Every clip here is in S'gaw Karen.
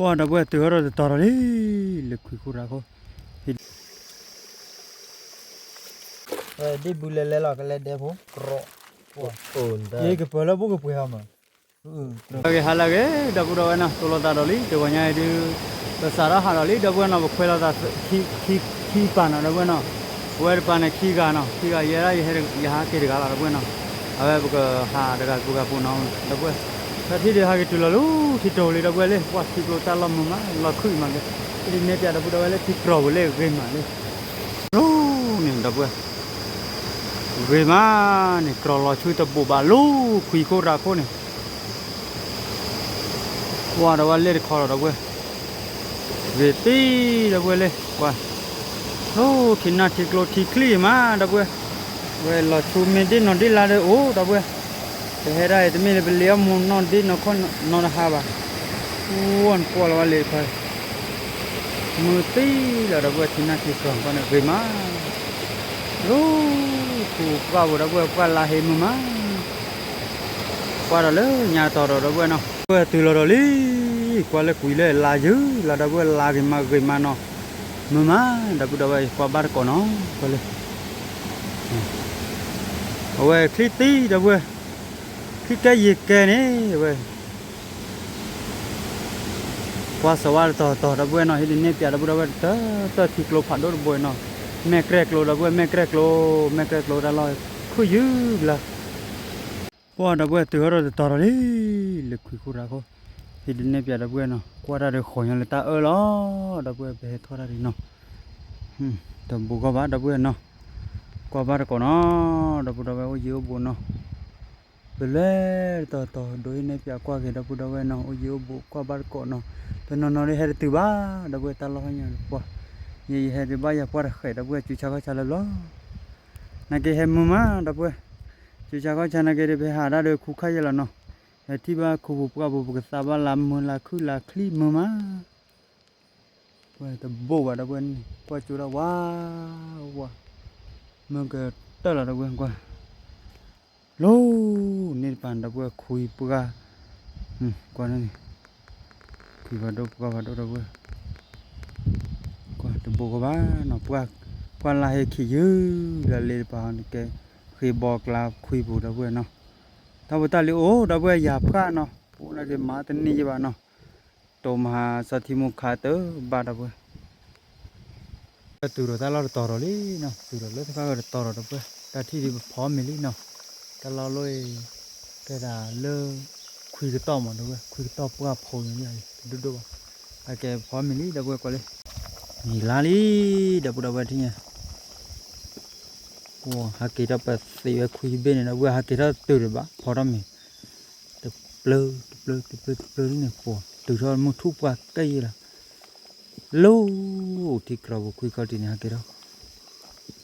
ပှၤဒီပုၢ်ဝဲၢ်တုၤဟီၣ်ဒီးတတီၤဒီးလံ, လၢခွံခိၣ်ရၢခိၣ်, ဒ့ၣ်ဘုလဲၤလဲၤလီၤ ကလဲၤဒဲးဖိ, ယကပၢၤလၢဘိၣ်ကပှဲၤဟီမး, ဟါလၢအဂ့ၤ ဒီပုၢ်ဒီဝဲၢ်နီၤ, တိၢ်လိာ်သးဒီးလံ တဂီၤညါအံၤဒုး, ပစးထီၣ်ဟးဒီးလံ ဒီပုၢ်ဝဲၢ်နီၤ, ပခွဲးလိာ်သးခံပၤနီၤ ဒီပုၢ်ဝဲၢ်နီၤ, ပဝဲတပၤန့ၣ်ခံဂၤနီၤ, ခံဂၤယဲဒၣ် ယဟဲက့ၤတဂၤလီၤ ဒီပုၢ်ဝဲၢ်နီၤ, အဝဲပကဟးတဂၤပူၤဂၤပူၤနီၤ ဒီပုၢ်ဝဲၢ်, တၢ်ထံၣ်ဒုးဟးက့ၤတုၤလီၤလၢထံတိၤလံ ဒီပုၢ်ဝဲၢ်လံ, ပှၤထံကျိတၢ်လီၢ်မုာ်မး လီၤခုၣ်မးက့ၤ, ဒ်န့ၣ်ပၠးဒီပုၢ်ဒီဝဲၢ်လၢထံကြီပူၤလၢဂ့ၤမးလံ, လီၤန့ၣ် ဒီပုၢ်ဝဲၢ် ဂ့ၤမးန့ၣ် ကြီလီၤဆူတဘိးဘၣ်လၢခွံခိၣ်ရၢခိၣ်န့ၣ်, ကွၢ်ဒီးဝဲလဲၣ်တခီလီၤ ဒီပုၢ်ဝဲၢ်, ဂ့ၤသံ ဒီပုၢ်ဝဲၢ်လၢ ကွၢ်, လီၤထံနၢ်ထံကျိထံချံမး ဒီပုၢ်ဝဲၢ်, ဝဲလီၤဆူမ့ၢ်ဒ့ၣ်နီၢ်ဒ့ၣ်လါဒီးအိၣ် ဒီပုၢ်ဝဲၢ်, ပဟဲဒၣ်အံၤ တမ့ၢ်လၢပလ့ၤအီၣ်မူနီၢ်ဒ့ၣ်နီၢ်ခီၣ်နီတဟါဘၣ်, ဝဲနကွၢ်လီၤဝဲလံတခီ မုာ်သံလီၤ ဒီပုၢ်ဝဲၢ် ထံနၢ်ထံကျိ ကွၢ်န့ၣ်ဂ့ၤမး, လီၤ, ပှၢ်ပူၤ ဒီပုၢ်ဝဲၢ် ပှၢ်လါဟ့မုာ်မး, ကွၢ်ဒီးလၢညါတီၤဒီး ဒီပုၢ်ဝဲၢ်နီၤ, ဒီပုၢ်ဝဲၢ်တုၤလီၤဒီးလံ, ကွၢ်လၢကွံာ်လၢလါယုၢ်လီၤ ဒီပုၢ်ဝဲၢ် လါဂ့ၤမးဂ့ၤမးနီၤ, မုာ်မး ဒီပုၢ်ဒီဝဲၢ် ကွၢ်ဘၣ်တကိးနီၤ, ကွၢ်လၢ အဝဲချံသံ ဒီပုၢ်ဝဲၢ်, ချံကဲယံၤကဲန့ၣ် အဝဲ ကွၢ်စၢၤဝါတတီၤတီၤ ဒီပုၢ်ဝဲၢ်နီၤ, ဟ့ၣ်ဒုးနဲၣ်ပၠး ဒီပုၢ်ဒီဝဲၢ် တၢ်ထံကျိဖးဒိၣ်တဘိနီၤ, မဲၢ်ကြဲၢ်ကျိ ဒီပုၢ်ဝဲၢ် မဲၢ်ကြဲၢ်ကျိ, မဲၢ်ကြဲၢ်ကျိတၢ်လီၢ် ခုၣ်ယုၢ်ဘျါ, ပှၢ်ဒီပုၢ်ဝဲၢ် တုၤဟီၣ်ဒီးတတီၤဒီးလံ, လၢခွံခိၣ်ရၢခိၣ်, ဟ့ၣ်ဒုးနဲၣ်ပၠး ဒီပုၢ်ဝဲၢ်နီၤ, ကွၢ်တၢ်ဒီးဃီၤညီလၢတၢ်အၢၣ်လီၤ, ဒီပုၢ်ဝဲၢ် ပဟဲထီၣ်တၢ်ဒံးနီၤ, တဘိးဂီၢ်ဘၣ် ဒီပုၢ်ဝဲၢ်နီၤ, ကွၢ်ဘၣ်တကိးနီၤ, ဒီပုၢ်ဒီဝဲၢ် အိၣ်ယံၤအိၣ်ဘူးနီၤ ပလဲၤတတီၤတီၤ ဒိးဟ့ၣ်နဲၣ်ပၠးကွၢ်က့ၤ ဒီပုၢ်ဒီဝဲၢ်နီၤ, အိၣ်ယံၤအိၣ်ဘူးကွၢ်ဘၣ်တကိးနီၤ, တနီၤနီၤဒ်ဟဲတတုၤဘၣ် ဒီပုၢ်ဝဲၢ် တၢ်လီၢ်ဟီၣ်ညါန့ၣ်ပှၢ်, ယဲယဟဲဒုးဘၣ်ယၤပှၢ်တဃဲး ဒီပုၢ်ဝဲၢ် စုဆါခီၣ်ဆါလၢဘျီ, နာ်က့ဟဲမုာ်မး ဒီပုၢ်ဝဲၢ်, စုဆါခီၣ်ဆါနာ်က့ဒုး ပဟးဒၣ်ဒီးခူခါယဲၢ်လီၤနီၤ, ဟဲထံၣ်ဘၣ်ခူပူၤပှၢ်ပူၤ ပကသးဘၣ်လၢမုာ်လၢခုၣ်လၢချံမုာ်မး ပှၢ်တဘိးဘၣ် ဒီပုၢ်ဝဲၢ်န့ၣ် ကွၢ်ကၠိဒၣ်ဝါ ဝါ, မုာ်ကတၢၢ်လီၤ ဒီပုၢ်ဝဲၢ်ကွၢ်, လီၤ, န့ၣ်တပၤ ဒီပုၢ်ဝဲၢ် ခွံပှၢ်, ကွၢ်န့ၣ်, ခွံဖးဒိၣ်ပှၢ်ဖးဒိၣ် ဒီပုၢ်ဝဲၢ်, ကွၢ်တဘိးကဘၣ်နီၤ, ပှၢ်လၢဟဲခံးယုၢ်လၢလ့တပၤန့ၣ်ကဲ, ဃ့ဘီကျါခွံပူၤ ဒီပုၢ်ဝဲၢ်နီၤ, တၢ်ဖိတၢ်လံၤအိၣ် ဒီပုၢ်ဝဲၢ် ယၤဖှၣ်နီၤ, အိၣ်နာ်က့မၤတန့ၢ်ယဘၣ်နီၤ, တိမၤဟါ စီၤထံမိၢ်ခါတဘၣ် ဒီပုၢ်ဝဲၢ် တုၤဒီးတၢ်လီၢ်တတီၤဒီးလံနီၤ, တုၤဒီးလၢတဖၣ်ဝဲတတီၤဒီး ဒီပုၢ်ဝဲၢ်, တၢ်ထံၣ်ဒုးပဖီမ့ၤလံနီၤ, တၢ်လီၢ်လီၤအံၤ, ကဲဒၣ်လၢ ခွံကတီၢ်မး ဒီပုၢ်ဝဲၢ်, ခွံကတီၢ်ပှၢ်ဖိညါ တဒိၣ်ဒိၣ်ဘၣ်, အကဲပဖီမ့ၤလံ ဒီပုၢ်ဝဲၢ် ကွၢ်လံ, မ့ၤလါလံ, ဒီပုၢ်ဝဲၢ် ထံၣ်ညါ, ပှၢ်ဟးက့ၤထီၣ်ပသံးဝဲခွံဘ့ၣ်န့ၣ် ဒီပုၢ်ဝဲၢ် ဟးက့ၤထီၣ်တုၤတဘၣ် ဖီထီၣ်မ့ၤ, တပျၢၤ တပျၢၤ တပျၢၤ တပျၢၤန့ၣ် ပှၢ်တုၤထီၣ်မုၢ်ထူၣ်ပှၢ်ကဲယဲၢ်လီၤ လီၤ, ထံကြီပူၤခွံခီၣ်ထံးန့ၣ် ဟးက့ၤထီၣ်, မုၢ်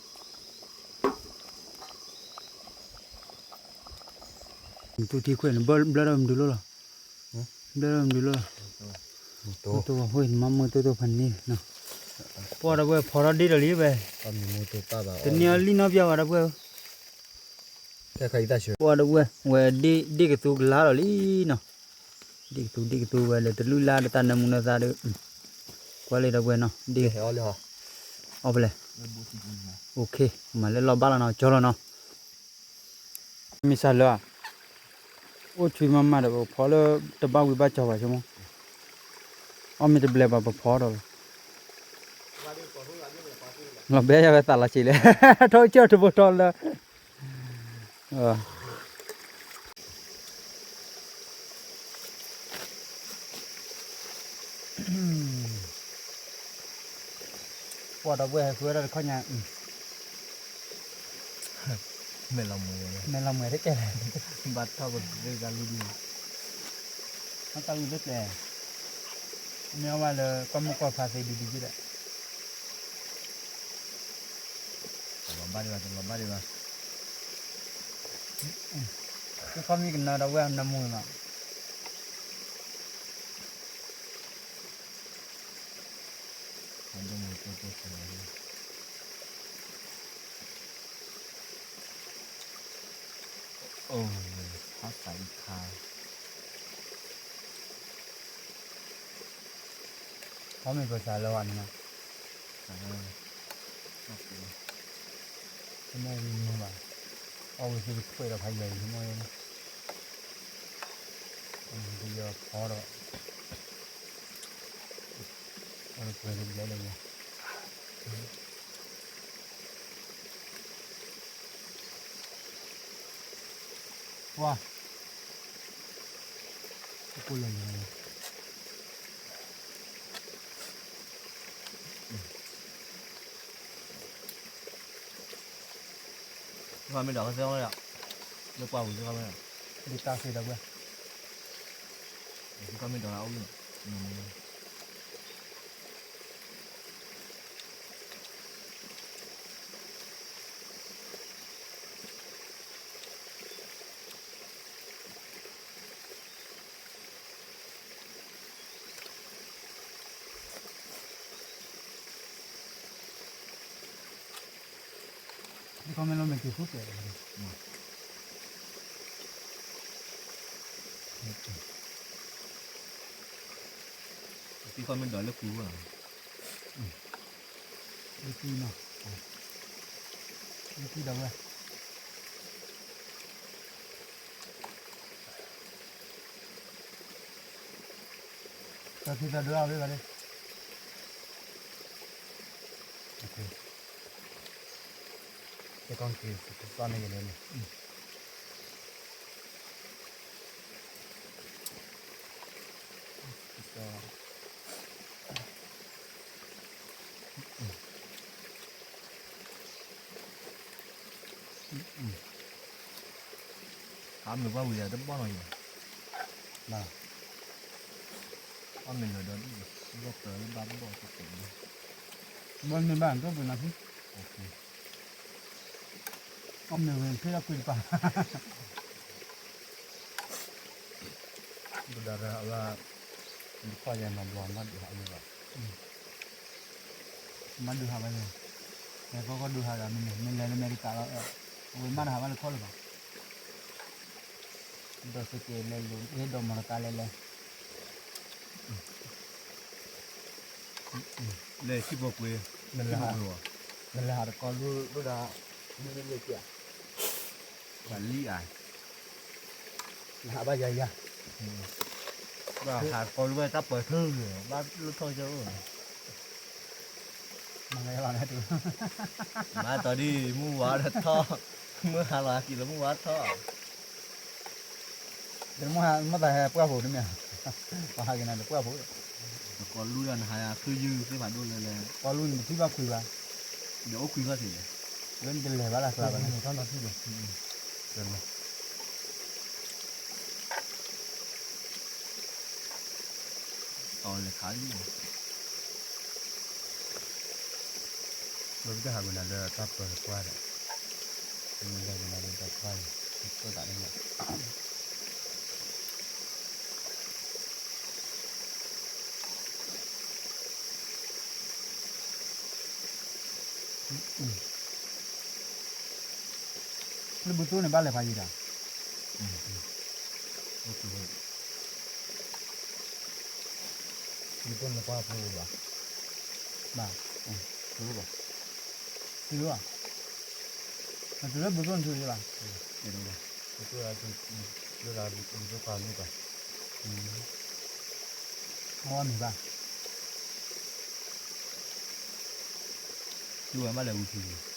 ထူၣ်ထံခွဲးန့ၣ် ဘျၢထီၣ်မနုၤလိၤလီၤ, ဘျၢထီၣ်မနုၤလိၤလီၤ, တိၢ်တိၢ်ဝဲ နမၤမုၢ်တိၢ်တိၢ်ဖးန့ၣ်, ပှၢ်ဒီပုၢ်ဝဲၢ် ဖီထီၣ်ဒ့ဒီးလံဝဲ, တန့ၢ်အီၤလံနီတပျၢ်ဘၣ် ဒီပုၢ်ဝဲၢ်ဧၢ ပှၢ်ဒီပုၢ်ဝဲၢ် ဝဲဒ့ၣ်ကသူကလါလီၤလံနီၤ, ဒ့ၣ်ကသူ ဒ့ၣ်ကသူဝဲလၢတလုၢ်လါဒီးတၢ်နၢမူနၢသါဒီး, ကွၢ်လံ ဒီပုၢ်ဝဲၢ်နီၤ, ဒ့ၣ်, အီၣ်ဖဲလဲၣ်, မၤလၢလီၤဘၣ်လီၤနီၤ ကၠီလီၤနီၤ, မ့ၢ်စၢ်လၢ, အိၣ်ဆွံမးမးဒီး ပဖီလၢတဘၣ်ဝံၤဘၣ်ကၠီဘၣ်ဆိမိၣ်, အီၣ်မ့ၢ်တဘျဲးဘၣ်ပဖီဒီး, လီၤဘဲယၤဝဲသးလီၤဆံးလဲၣ်, ထီၣ်ကၠီၣ်တဘိထီၣ်လၢ ပှၢ်ဒီပုၢ်ဝဲၢ် ဟဲဃုဝဲဒၣ်တခီညါ, မဲာ်လီၤမှဲၤတကဲလဲၣ်, ဘၣ်ထီၣ်ပကဂၤလံဒ်, တၢ်ဂုၤလၢကျဲ, မ့ၢ်အီၣ်ဘၣ်လၢကီၢ်မိၢ်ကီၢ်ဖးသ့ဒ်ဒ်က့ဒီး လီၤဘၣ်ဒံးဘၣ်, လီၤဘၣ်ဒံးဘၣ်, သ့ၣ်ခီမ့ၢ်ကနၢဒီပုၢ်ဝဲၢ် နၢမူလီၤ, အိၣ်, ဟးသးအံၤခါ ဒီပုၢ်ဝဲၢ်, မ့ၢ်ပစးလၢဝဲန့ၣ်, မ့ၢ်ဝံၤမ့ၢ်ဘၣ်, အီၣ်ဝံၤသုကထွဲဒီးဖးယံၤအံၤ မ့ၢ်ဝဲန့ၣ်, ပယီၤဖီဒီး, အီၣ်တပှဲၤတဘျဲၣ်လၢယၤ ပှၤ, အကိၣ်လၢာ်လၢာ်လၢာ်, သ့ၣ်ခီမ့ၢ်ဒိးကသ့အီၤလီၤ, လၢပှၢ်ပူၤသ့ၣ်ခီမ့ၢ်, ဒ်တၢ်သ့ဒီးပှၤ, သ့ၣ်ခီမ့ၢ်ဒိးလၢအအိၣ်န့ၣ် သ့ၣ်ခီမ့ၢ်လီၤမ့ၢ်က့ၤဖူကဲး, သ့ၣ်ခီမ့ၢ်ဒိးလၢကွံာ်ဝဲ, လၢကွံာ်နီၤ, လၢကွံာ်ဒၣ်ဝဲ တၢ်ခံတၢ်ဒိးအဝဲဂၤန့ၣ်, ကဲကီၢ်က့ၤကစီၣ်န့ၣ်ယလဲၣ်န့ၣ်, အမ့ၢ်ပှၤဝံၤဒီးတဘီၣ်နီၤယၤ, ဘၣ်, အီၣ်မ့ၢ်လၢာ်ဒီးဒ်, ဘီၣ်ပၢၤလၢဘၣ်ဘီၣ်တကဲး, ဘီၣ်မ့ၢ်ဘၣ်တဘၣ်နီၤ, အီၣ်မ့ၢ်ဝဲဖဲအကွံာ်တပၤ ဒုၣ်ဒါရၢ်အဝဲ, တခီယဲၢ်နီၤဘျီမၤဒုးဟးအီၤလၢၤဘၣ်, မၤဒုးဟးဝဲလဲၣ်, ဟဲကီကီၢ်ဒုးဟးဒီးမ့ၢ်လဲၤလၢအမဲရကၤလီၤ, အဝဲမၤတဟးဘၣ်လၢခီလၢၤဘၣ်, ဒီးစကဲးလဲၤလိၤ ဟဲဒီးမီၢ်တကါလဲၤလဲၤ လဲၤထံဖိကွ့ၤ, ထံဖိကွ့ၤဝဲ, နလဲၤဟးတကီၢ်ဒုၣ်ဒၣ်, မ့ၢ်လၢကဲ, ပှၤလံဧါ, နဟးဘၣ်ယၤယၤ, ဘၣ်ဟးတကီၢ်ဒုၣ်ဝဲတၢ်ပၢၢ်ထၢၣ်, ဘၣ်လၢထီၣ်ကၢအိၣ်, မၤလၢလီၤန့ၣ်တူ, မၤတီၤဒ်မုၢ်ဝါဒီးထီၣ်, မုၢ်ဟါလီၤဟးက့ၤလီၤမုၢ်ဝါထီၣ် မ့ၢ်သးဟဲပှၢ်ဖိတမ့ၢ်, ပှၤဟးက့ၤနၤဒီးပှၢ်ဖိ, ကီၢ်လူၢ်ဒီးနဟးယၤ သုယုၢ်သ့ၣ်ဖးဒိၣ်လဲၣ်လဲၣ်, ကီၢ်လူၢ်န့ၣ်တထံၣ်ဘၣ်ခွံဘၣ်, ဒီးအိၣ်ခွံဘၣ်သ့ၣ်လဲၣ်, လၢနတလဲၤဘၣ်လၢကျါဘၣ်န့ၣ်, ထီၣ်နီၢ်ထံၣ်ဒီး, တီၤလဲၤခးလံ ဘၣ်ကတၢၢ်ဟးဝဲနၤလၢတၢ်ပၢၤကွၢ်ဒီး, မ့ၢ်လဲၤဝဲနၤလၢတၢ်ကွၢ်အံၤ, ကၢၣ်သးလၢညါ လၢဘူသိၣ်န့ၣ်ဘၣ်လဲၤဖးယံၤဒီး, ဘူသိၣ်န့ၣ်ကွၢ်ဖိဘၣ်, ဘၣ်, သုဘၣ်, သုဘၣ်, နသုလၢဘူသိၣ်န့ၣ်သုဘၣ်, လၢဘူသိၣ်ပာ်မ့ၢ်ပှၤ, အဝဲမ့ၢ်ဘၣ် သုဝဲမ့ၢ်လဲၤဝံၤထံၣ်,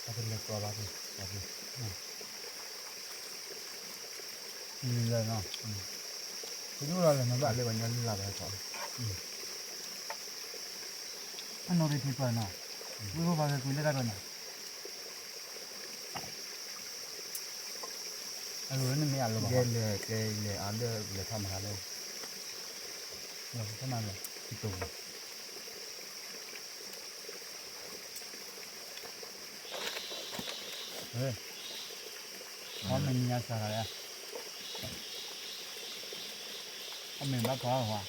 အတလဲၤကီဘၣ်ဖဲ, လဲၤနီၤ, သုဒိၣ်လီၤလဲၤနီၤဘၣ်လၢပှၤညီလၢလၢ်ဘၣ်ထီၣ်, အနီၢ်ရံၣ်ထံပၢၢ်နီၤ, ဝံၤဖိပှၤကကွံာ်လၢတၢ်ကီနီၤ အလိၤလၢနမ့ၢ်အလိၤဘၣ်, ယဲလဲၤကျဲလဲၤအါလၢလဲၤထီၣ်မဟါလၢ, လဲၤထီၣ်မဟါလၢ, တံတိၤ, အီၣ်မ့ၢ်နံၤညါစှၤလီၤ, အီၣ်မ့ၢ်ဘၣ်ဖီအီၣ်ဟါ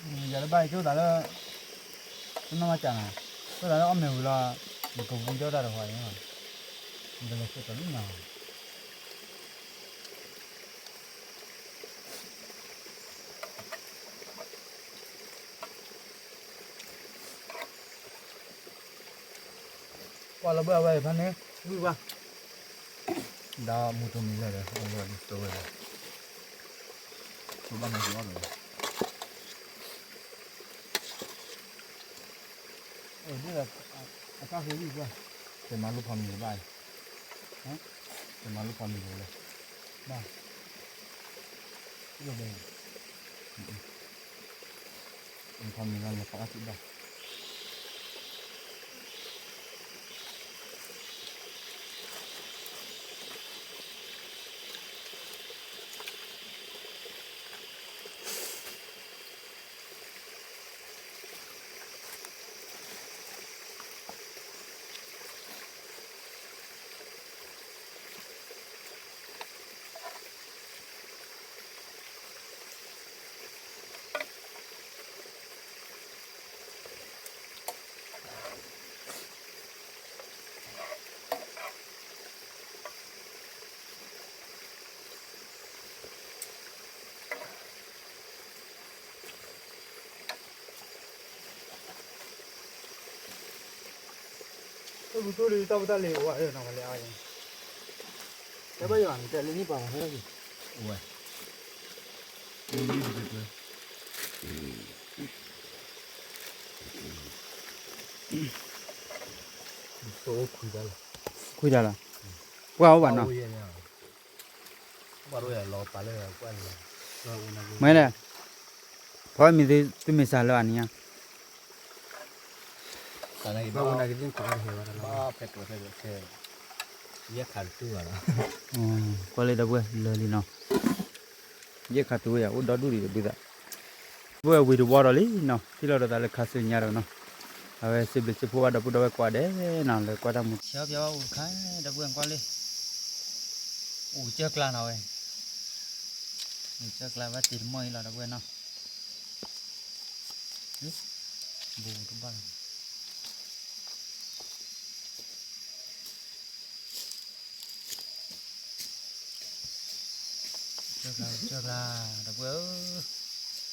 ယၤလၢဘၣ်အံၤကၠိသးလၢ တနီၢ်မးကၢ်နၤ, ကၠိသးလၢအီၣ်မ့ၤဝံၤလီၤ, ယကဝံၤဒီးတၢ်တဟီၣ်အံၤ, ဘယ်လိုဖြစ်သွားလဲ ကွၢ်လီၤဘၣ်ဝဲဖဲန့ၣ် ဝံၤဝါ, ဒီးမူတူမံၤလဲၣ်ဒီး အဝဲဒ်သိးဝဲဒၣ်, သိးဘၣ်နီၤကီအီၣ်ဒီး, အဒ်ဒီး အတၢ်ဃိဝံၤကွၢ်, တဲမၤလိဖီမံၤလၢၤဘၣ်, တဲမၤလိဖီမံၤလၢၤ, ဘၣ်, လၢဘဲ ဖီမံၤလၢၤ လၢၤဖီအါစုဘၣ်. တၢ်ပူၤတူၢ်လံ တၢ်ဖိတၢ်လံၤအိၣ်ဝဲနီၤ ဝဲလဲၤအါယၤ, တၢ်ဘၣ်ယွၤတဲလၢနံၣ်ပှၤဘၣ်ဟဲထီၣ်က့ၤ, အိၣ်ဝဲ, ခွံတၢ်လီၤ, ပှၢ်အိၣ်ဘၣ်နီၤ, မ့ၢ်လဲၣ်, ပှၤမ့ၢ်သုမ့ၢ်စၢ်လၢအနံၤညါ ကွၢ်လၢတၢ်ပှဲၤလၢလၢလံနီၤ, ယဲၢ်ခါတုၤဝဲယၤ အိၣ်ဒီဒူၣ်ဒံးတဘုသး, ဘၣ်ဝံၤတဝီဒီးလံနီၤ ထံၣ်လိာ်ဒီးသးလၢခါဆူညါဒီးနီၤ, အဝဲစံးဘျုးစံးဖှိၣ်ဘၣ်ဒီပုၢ်ဒီဝဲၢ်ကိးဂၤဒဲးနီၤ လၢကွၢ်တၢ်မူ ဆၢပျီဘၣ်အိၣ်တခါ ဒီပုၢ်ဝဲၢ်ကွၢ်လံ, အိၣ်ကၢကျါနီၤဝဲ, အိၣ်ကၢကျါဘၣ်တ့ၢ်တမီၢ်အံၤလီၤ ဒီပုၢ်ဝဲၢ်နီၤ ဘူးတဘၣ်လီၤ, ကၢကျါ ကၢကျါ ဒီပုၢ်ဝဲၢ်ဧၢ,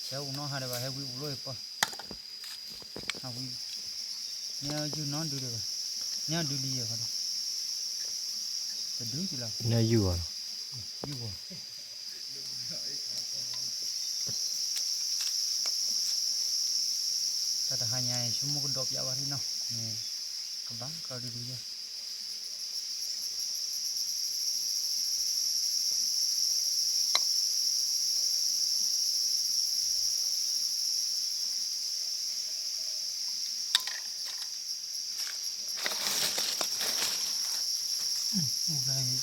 ဆဲးအိၣ်နီၢ်ဟါဒံးဘၣ် ဟဲဝံအိၣ်လိၣ်အံၤပီၢ်, ဟးဝံ, မ့ၢ်ယုၢ်နီဒုဒံးဘၣ်, မ့ၢ်ဒုလံယဲၢ်ခီဒီး, တဒုကလီၤ, မ့ၢ်ယုၢ်ဂီၤလီၤ, ယုၢ်ဂီၤ တၢ်တဟါညါအံၤ ဆိကမိၣ်ကဒီးပျးဝဲဒၣ်နီၤ, မ့ၢ်ကဘၣ်ကဒီးဒုဒုယဲၢ် အိၣ်ဂၤအံၤ,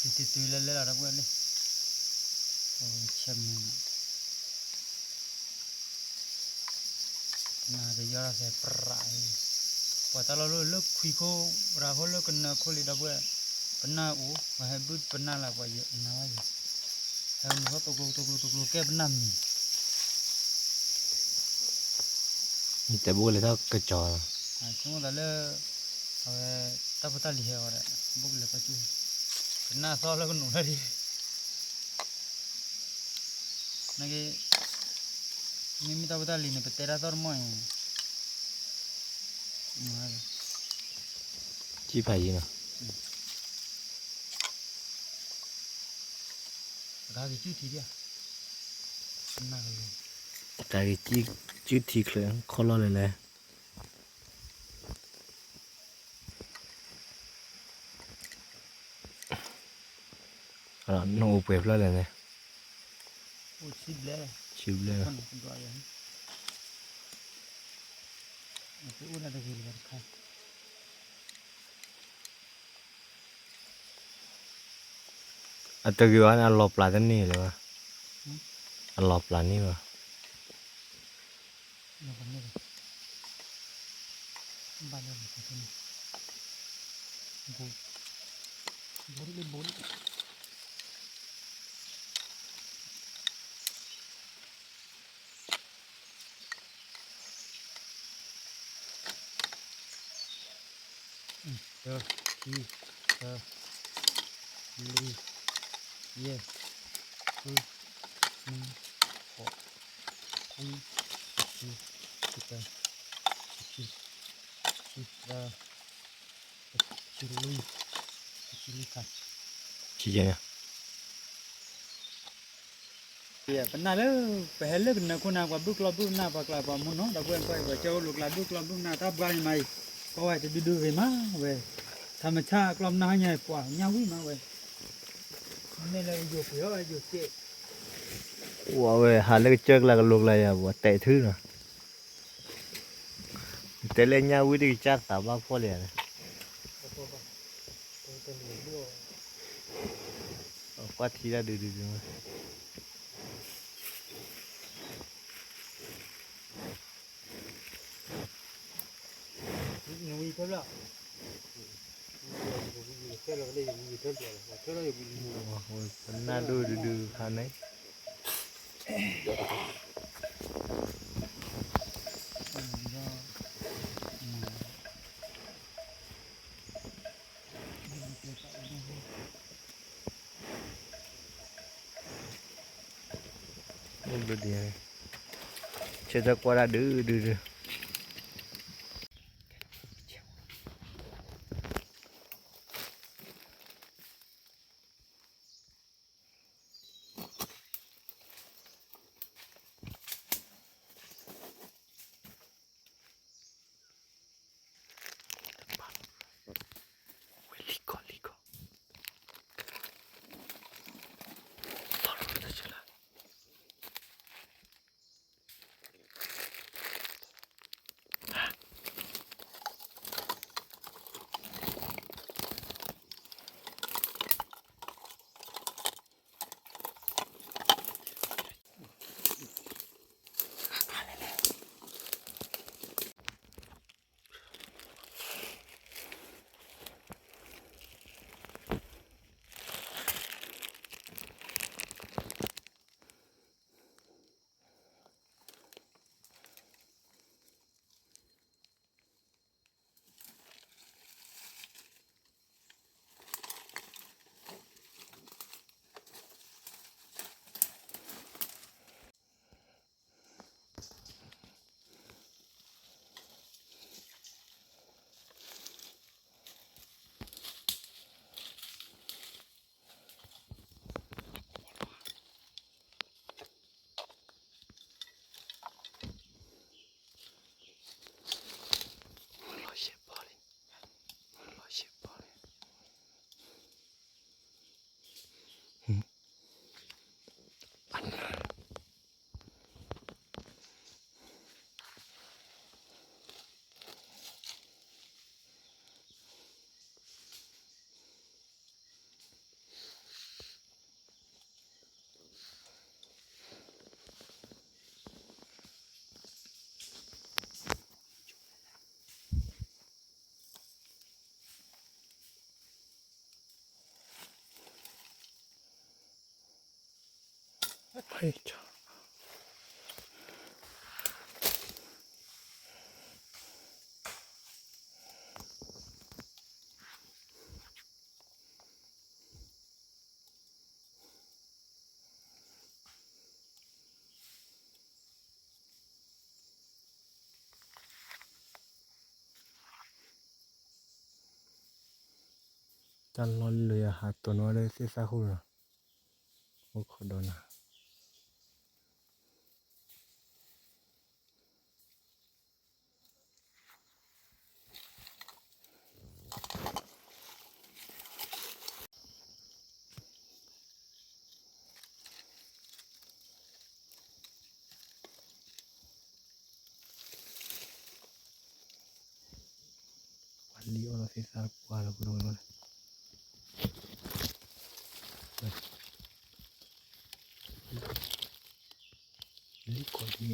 တုၤတုၤတုၤလဲၤလဲၤလီၤ ဒီပုၢ်ဝဲၢ်လံ, အိၣ်ဆဲးမုာ်နီၤ, ပနၢ်တယီတၢ်စဲးပြးအံၤ, ပှၤတၢ်လီၢ်လၢလၢခွံခိၣ်ရၤခိၣ်လၢကနၢခိၣ်လံ ဒီပုၢ်ဝဲၢ်, ပနၢ်အိၣ် ပှၤဟဲဘုၣ်ပနၢ်လၢပှၤယဲၢ်နၤဘၣ်ယဲၢ်, ဟဲမုၢ်ထီၣ်တကျိၤတကျိၤတကျိၤကဲပနၢ်မံၤ နတဲဘိၣ်ကလဲၤထီၣ်ကစီၤလီၤ, ဆိကမိၣ်သးလၢ အဝဲ တၢ်ဖိတၢ်လံၤဟဲအီၤဒီး ဘိၣ်ကလဲၤကီၢ်ကၠူၣ်, ကနၣ်သီလၢကနူၤလၢဒံး, နက့, မ့မ့ၢ်တၢ်ဖိတၢ်လံၤန့ၣ် ပတဲတၢ်သီၣ်တမီၢ်အံၤ, ကံၢ်ဖးယံၤနီၤ, ပကဟဲက့ၤကၠူၣ်ထံဒံးဧါ, ပကဟဲက့ၤကၠူၣ်ထံချၢခီၣ်လီၢ်လဲၣ်လဲၣ် နအိၣ်ပှဲၤဖျၢၣ်လဲၣ်န့ၣ်, အိၣ်ဆံဘျဲၣ်, ဆံဘျဲၣ်, အတဂ့ၤဘၣ်န့ၣ် အလီၤပျၢ်တန့ၢ်လၢၤဘၣ်, အလီၤပျၢ်န့ၢ်ဘၣ် ဘၣ်လၢ ခံ, သၢ, လွံၢ်, ယဲၢ်, ဃု, နွံ, ဃိး, ခွံ, တဆံ, တဆံတၢ, တဆံ, တဆံသၢ, တဆံလွံၢ်, တဆံလွံၢ်ခါ, ခံယဲၢ် ပနၢ်လၢ ပဟဲလၢကနၢၤခိၣ်နၢ် ပှၤဘုၣ်ကျီၢ်ဘုၣ်နၢ် ပှၤကျါပှၤမူနီၤ ဒီပုၢ်ဝဲၢ်ကွၢ်အံၤ ပှၤကၠီအိၣ်လိၤကျါဘုၣ်ကျီၢ်ဘုၣ်နၢ် တၢ်ဘှါန့ၣ်မးအံၤ ကီဝဲတဒုဒုဂ့ၤမးဝဲ ထါမဆၣ်ကျီၢ်နၢ်ဟါညါပှၤညၣ်ဝံၣ်မးဝဲ မ့ၢ်လၢယိၤပှ့ၤအီၤဝဲယိၤစ့ၣ် အိၣ်ဝဲဟးလၢကစၢၢ်ကျါကလိၤကျါယၤ ပှၤတဲာ်ထုနီၤ တဲလၢညၣ်ဝံၣ်တကစၢ်သးဘၣ်ဖှီၣ်လံဧါ ကွၢ်ထံတၢ်ဒုဒုဒု ပနၢ်ဒိၣ်ဒုဒုခါန့ၣ် အိၣ်ဘျုးဒံး ဆၢထၢၣ်ကွၢ်တၢ်ဒုဒုဒု ဝဲလံကီၢ်လံကီၢ် သီၣ်လီၤတၢ်ဆၢလၢ တၢ်လီၢ်လၢယဟးတိၢ်နီၣ်ဝဲလၢသ့ၣ်သၣ်ဃိၣ်လီၤ, အိၣ်ခိးဒီးနၤ ပှၤလံၣ်အီၣ်လီၤသ့ၣ်သၣ်ပှၢ်လီၤပူၤလီၤ,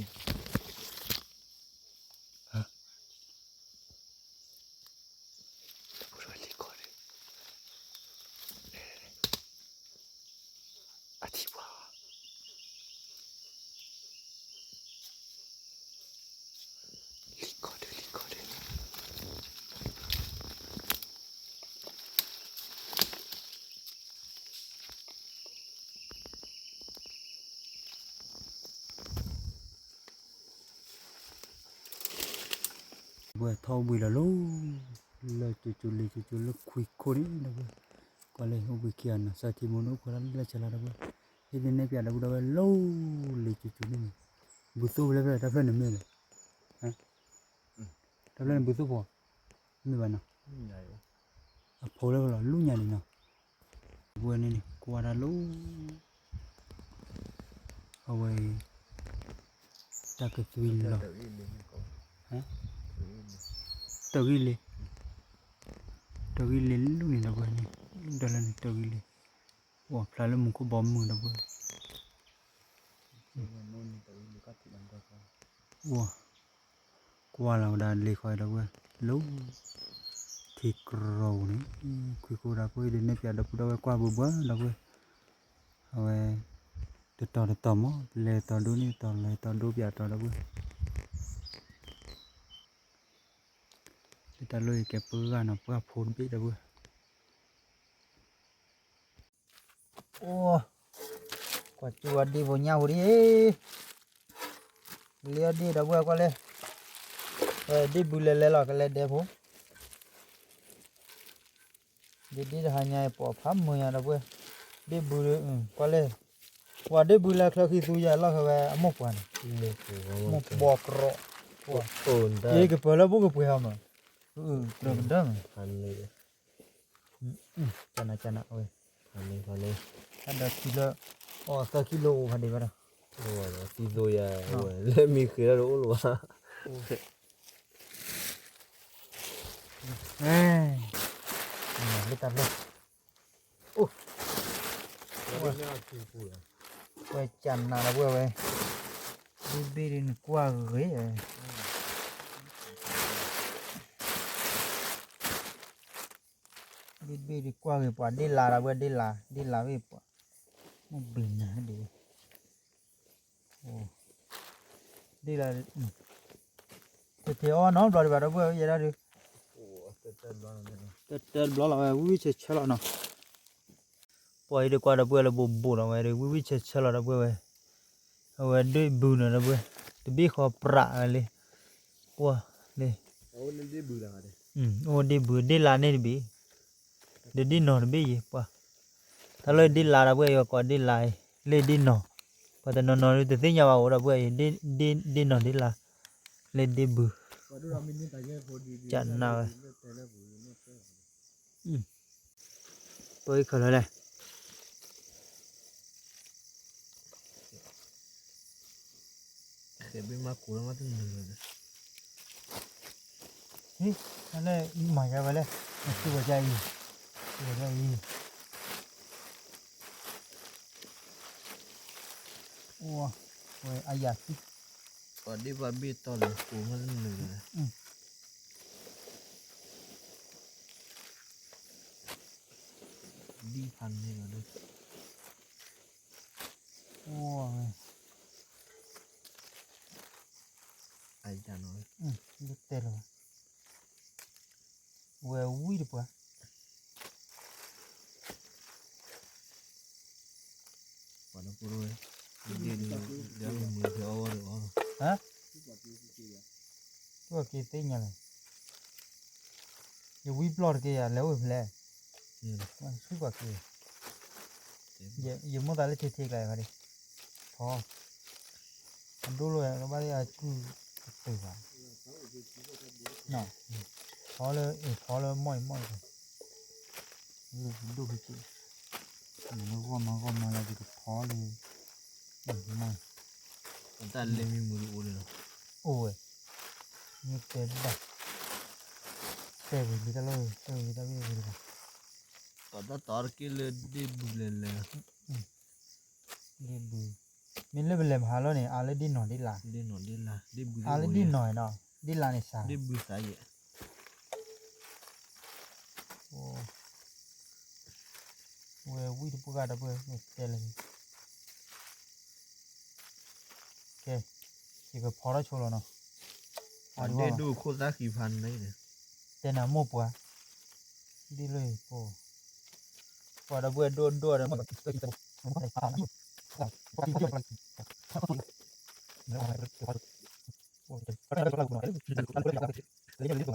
လံၣ်ကီၢ်လံၣ်န့ၣ်, အထံၣ်ပှၤ, လံၣ်ကီၢ်ဒုး လံၣ်ကီၢ်ဒုး, ဝဲထီၣ်အိၣ်ဘှံးလီၤလီၤ, လၢကၠိကၠိလ့ၤကၠိကၠိလၢခွံခိၣ်န့ၣ်ဒီပုၢ်ဝဲၢ်, ကွၢ်လၢအိၣ်ဘှံးခံဂၤနီၤ စီၤထံမူန့ၣ်အိၣ်ခိးတၢ်လၢဆဲးလီၤဒီပုၢ်ဝဲၢ်, ဟ့ၣ်သ့ၣ်နဲၣ်ပၠးဒီပုၢ်ဝဲၢ်လီၤလီၤ, လ့ၤကၠိကၠိန့ၣ်န့ၣ်, ဘုသိၣ်ဖဲလဲၣ်ဖဲလဲၣ် တၢ်ဖျၢၣ်န့ၣ်မ့ၢ်လဲၣ်, တၢ်ဖျၢၣ်န့ၣ်ဘုသိၣ်ဖိ, မ့ၢ်ဘၣ်နီၤ, အဖိလၢလီၤ လူညါလံနီၤ, ဝဲန့ၣ်န့ၣ် ကွၢ်တၢ်လီၤ အဝဲ တၢ်ကသွံလီၤ, တဂံၢ်လ့, တဂံၢ်လ့လူန့ၣ်ဒီပုၢ်ဝဲၢ်န့ၣ်, ဒီးလၢန့ၣ်တဂံၢ်လ့, အိၣ်ဖျါလၢမူခိၣ်ဘီမုၢ်ဒီပုၢ်ဝဲၢ်, အိၣ် ကွၢ်လီၤဝဲဒၣ်လ့ၤဃီဒီပုၢ်ဝဲၢ်, လီၤ ထံကရီန့ၣ်, ခွံခိၣ်ဒီပုၢ်ဝဲၢ် ဒ်နဲၣ်ပၠးဒီပုၢ်ဒီဝဲၢ်ကွၢ်ဘၣ်ဘၣ်ဒီပုၢ်ဝဲၢ်, အဝဲ တတီၤတတီၤမး လဲၤတီဒိန့ၣ်တီၤ လဲၤတီဒိပၠးတီဒီပုၢ်ဝဲၢ်, လၢတၢ်လီၢ်အံၤကဲပှၢ်ဂၤနီၤ ပှၢ်ဖိတဘ့ၣ်ဒီပုၢ်ဝဲၢ် အိၣ်, ကွၢ်ကၠူဝဲဒ့ၣ်ဖိညၣ်ဖိဒ်, လ့အီၣ်ဒ့ၣ်ဒီပုၢ်ဝဲၢ်ကွၢ်လဲၣ်, ဒ့ၣ်ဘုလဲၤလဲၤလီၤကလဲၤဒဲးဖိ, ဒ့ၣ်ဒ့ၣ်တဟါညါအံၤပိာ်ဖးမုာ်ညါဒီပုၢ်ဝဲၢ်, ဒ့ၣ်ဘု, ကွၢ်လဲၣ်, ပှၤဒ့ၣ်ဘုလၢချၢဃံသူယၤလီၢ်ခဲဝဲအမိၢ်ပှၢ်န့ၣ်, မိၢ်ဘီကြီ, ယကပၢၤလၢဘိၣ်ကပှဲၤဟီမး, ကြၢးကဒၢမး ကနးကနးဝဲ, တၢ်ဒီးထံလၢ အီၣ်သၢကံလိအိၣ်ဖးဒံးဘၣ်ဒီး, သံသိယၤဝဲ လၢမံဃ့ၤထီၣ်တအိၣ်လၢၤဘၣ်, လၢတၢ်လီၢ်, အိၣ်, ဝဲကနးဒီပုၢ်ဝဲၢ်ဝဲ, ဘ့ၣ်ဘ့ၣ်ဒ်နကွၢ်ဂ့ၤ ဘ့ၣ်ဘ့ၣ်ဒ်ကွၢ်ဂ့ၤပှၤဒ့ၣ်လါဒီပုၢ်ဝဲၢ် ဒ့ၣ်လါ ဒ့ၣ်လါဘ့ၣ်ပှၤ, မ့ၢ်ဘ့ၣ်နၤဒ်, ဒ့ၣ်လါ, တထံၣ်အီၣ်နီတဘျီဒံးဘၣ်ဒီပုၢ်ဝဲၢ် ယဲဒၣ်ဒုး, တၢတဘျီလီၤဝဲ ဝံၣ်ဝံၣ်ဆၢဆၢလီၤနီၤ ပှၤအံၤဒ်ကွၢ်ဒီပုၢ်ဝဲၢ်လၢဘိးဘိးလီၤဝဲဒၣ် ဝံၣ်ဝံၣ်ဆၢဆၢလီၤဒီပုၢ်ဝဲၢ်, အဝဲဒ့ၣ်ဘုနီၤဒီပုၢ်ဝဲၢ်, တဘ့ၣ်ဃီပြးဝဲလံ, ပှၤလံ, အိၣ်ဒ့ၣ်ဘု ဒ့ၣ်လါန့ၣ်တဘ့ၣ်, ဒီးဒ့ၣ်နီၤတဘ့ၣ်ယံၤပှၤ, တၢ်လၢဒ့ၣ်လါဒီပုၢ်ဝဲၢ် ယကိးဒ့ၣ်လါအံၤ, လၢဒ့ၣ်နီၤ, ပှၤတနီၤနီၤဒုးတသ့ၣ်ညါဘၣ်အိၣ်ဒီပုၢ်ဝဲၢ်အံၤ, ဒ့ၣ်နီၤဒ့ၣ်လါ, လၢဒ့ၣ်ဘု, ကနးဝဲ ပှၤအံၤခၢၣ်လီၤလဲၣ်, တၢ်လၢမၤယါဝဲလဲၣ်, နသူဝဲဒၣ်အံၤ, သူဝဲဒၣ်အံၤ, အိၣ်ဝဲအယၤသံ, ပှၤဒ့ၣ်ဘၣ်ဘ့ၣ်တီလၢကိးမုၢ်နုာ်လီၤ, ဒ်ဖးန့ၣ်လီၤ, အိၣ်ဝဲ, တဲလီၤ, ဝဲဝံၣ်တပှၢ် ပှၤလၢပရိဝဲ, ဒ်လၢမုၢ်ဖဲအီၣ်ဝဲဒီးအီၣ်လီၤ, ဟါ, ပှၤက့ၤသ့ၣ်ညါလီၤ, ယဝံၣ်ပျီၢ်တက့ၢ်ယၤ လဲၤအိၣ်ဖဲလဲၣ်, ဆူပှၤက့ၤ, ယမိၢ်သးလၢထံထံကျါခါဒံး, ဖီ, အဒိၣ်လိာ်ဝဲ ကဘၣ်လၢအကုၢ်ကတုၤဘၣ်, ဖီလၢ ဖီလၢမီၢ်အံၤမီၢ်အံၤ, ဒိၣ်ဖဲက့ၤ, မ့ၢ်ဂီၢ်မၤဂီၢ်မၤလၢကဖီလၢ, မီၢ်အံၤ, တၢ်လၢမံမုာ်အိၣ်လၢ, အိၣ်ဝဲ, မ့ၢ်တဲဘၣ်, တဲဝံၤလံတၢ်လီၢ်, တဲဝံၤတၢ်လီၢ်ဝံၤတဘၣ်, တၢ်တၢ်တက့ၢ်လၢဒ့ၣ်ဘုလဲၤလဲၤ ဒ့ၣ်ဘု, မ့ၢ်လၢပလဲၤမဟါလီၤန့ၣ် အါလၢဒ့ၣ်နီၤဒ့ၣ်လါ, အါလၢဒ့ၣ်နီၤနီၤ, ဒ့ၣ်လါန့ၣ်စှၤ, ဒ့ၣ်ဘုစှၤယဲၢ်, ဝဲဝံၣ်တပှၢ်ဂၤတပှၢ် တဲလၢ, ကဲ, ယကဖီထီၣ်ဆိလီၤနီၤ, ဒ့ၣ်ဒိၣ်ခိၣ်သၣ်ဃံဖးန့ၣ်, တဲနၤမိၢ်ပှၢ်, ဒ့ၣ်လၢယဖိ, ပှၤဒီပုၢ်ဝဲၢ်ဒိၣ်ဒိၣ်ဒီး, မ့ၢ် ကံလီၤဘ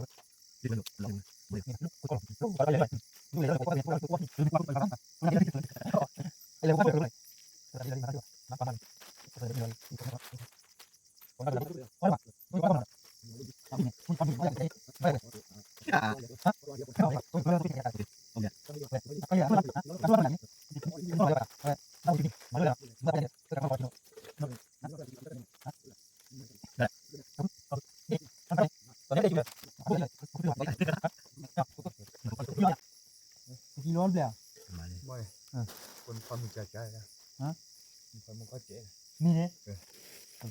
ျဲၣ်, မ့ၢ်န့ၣ်,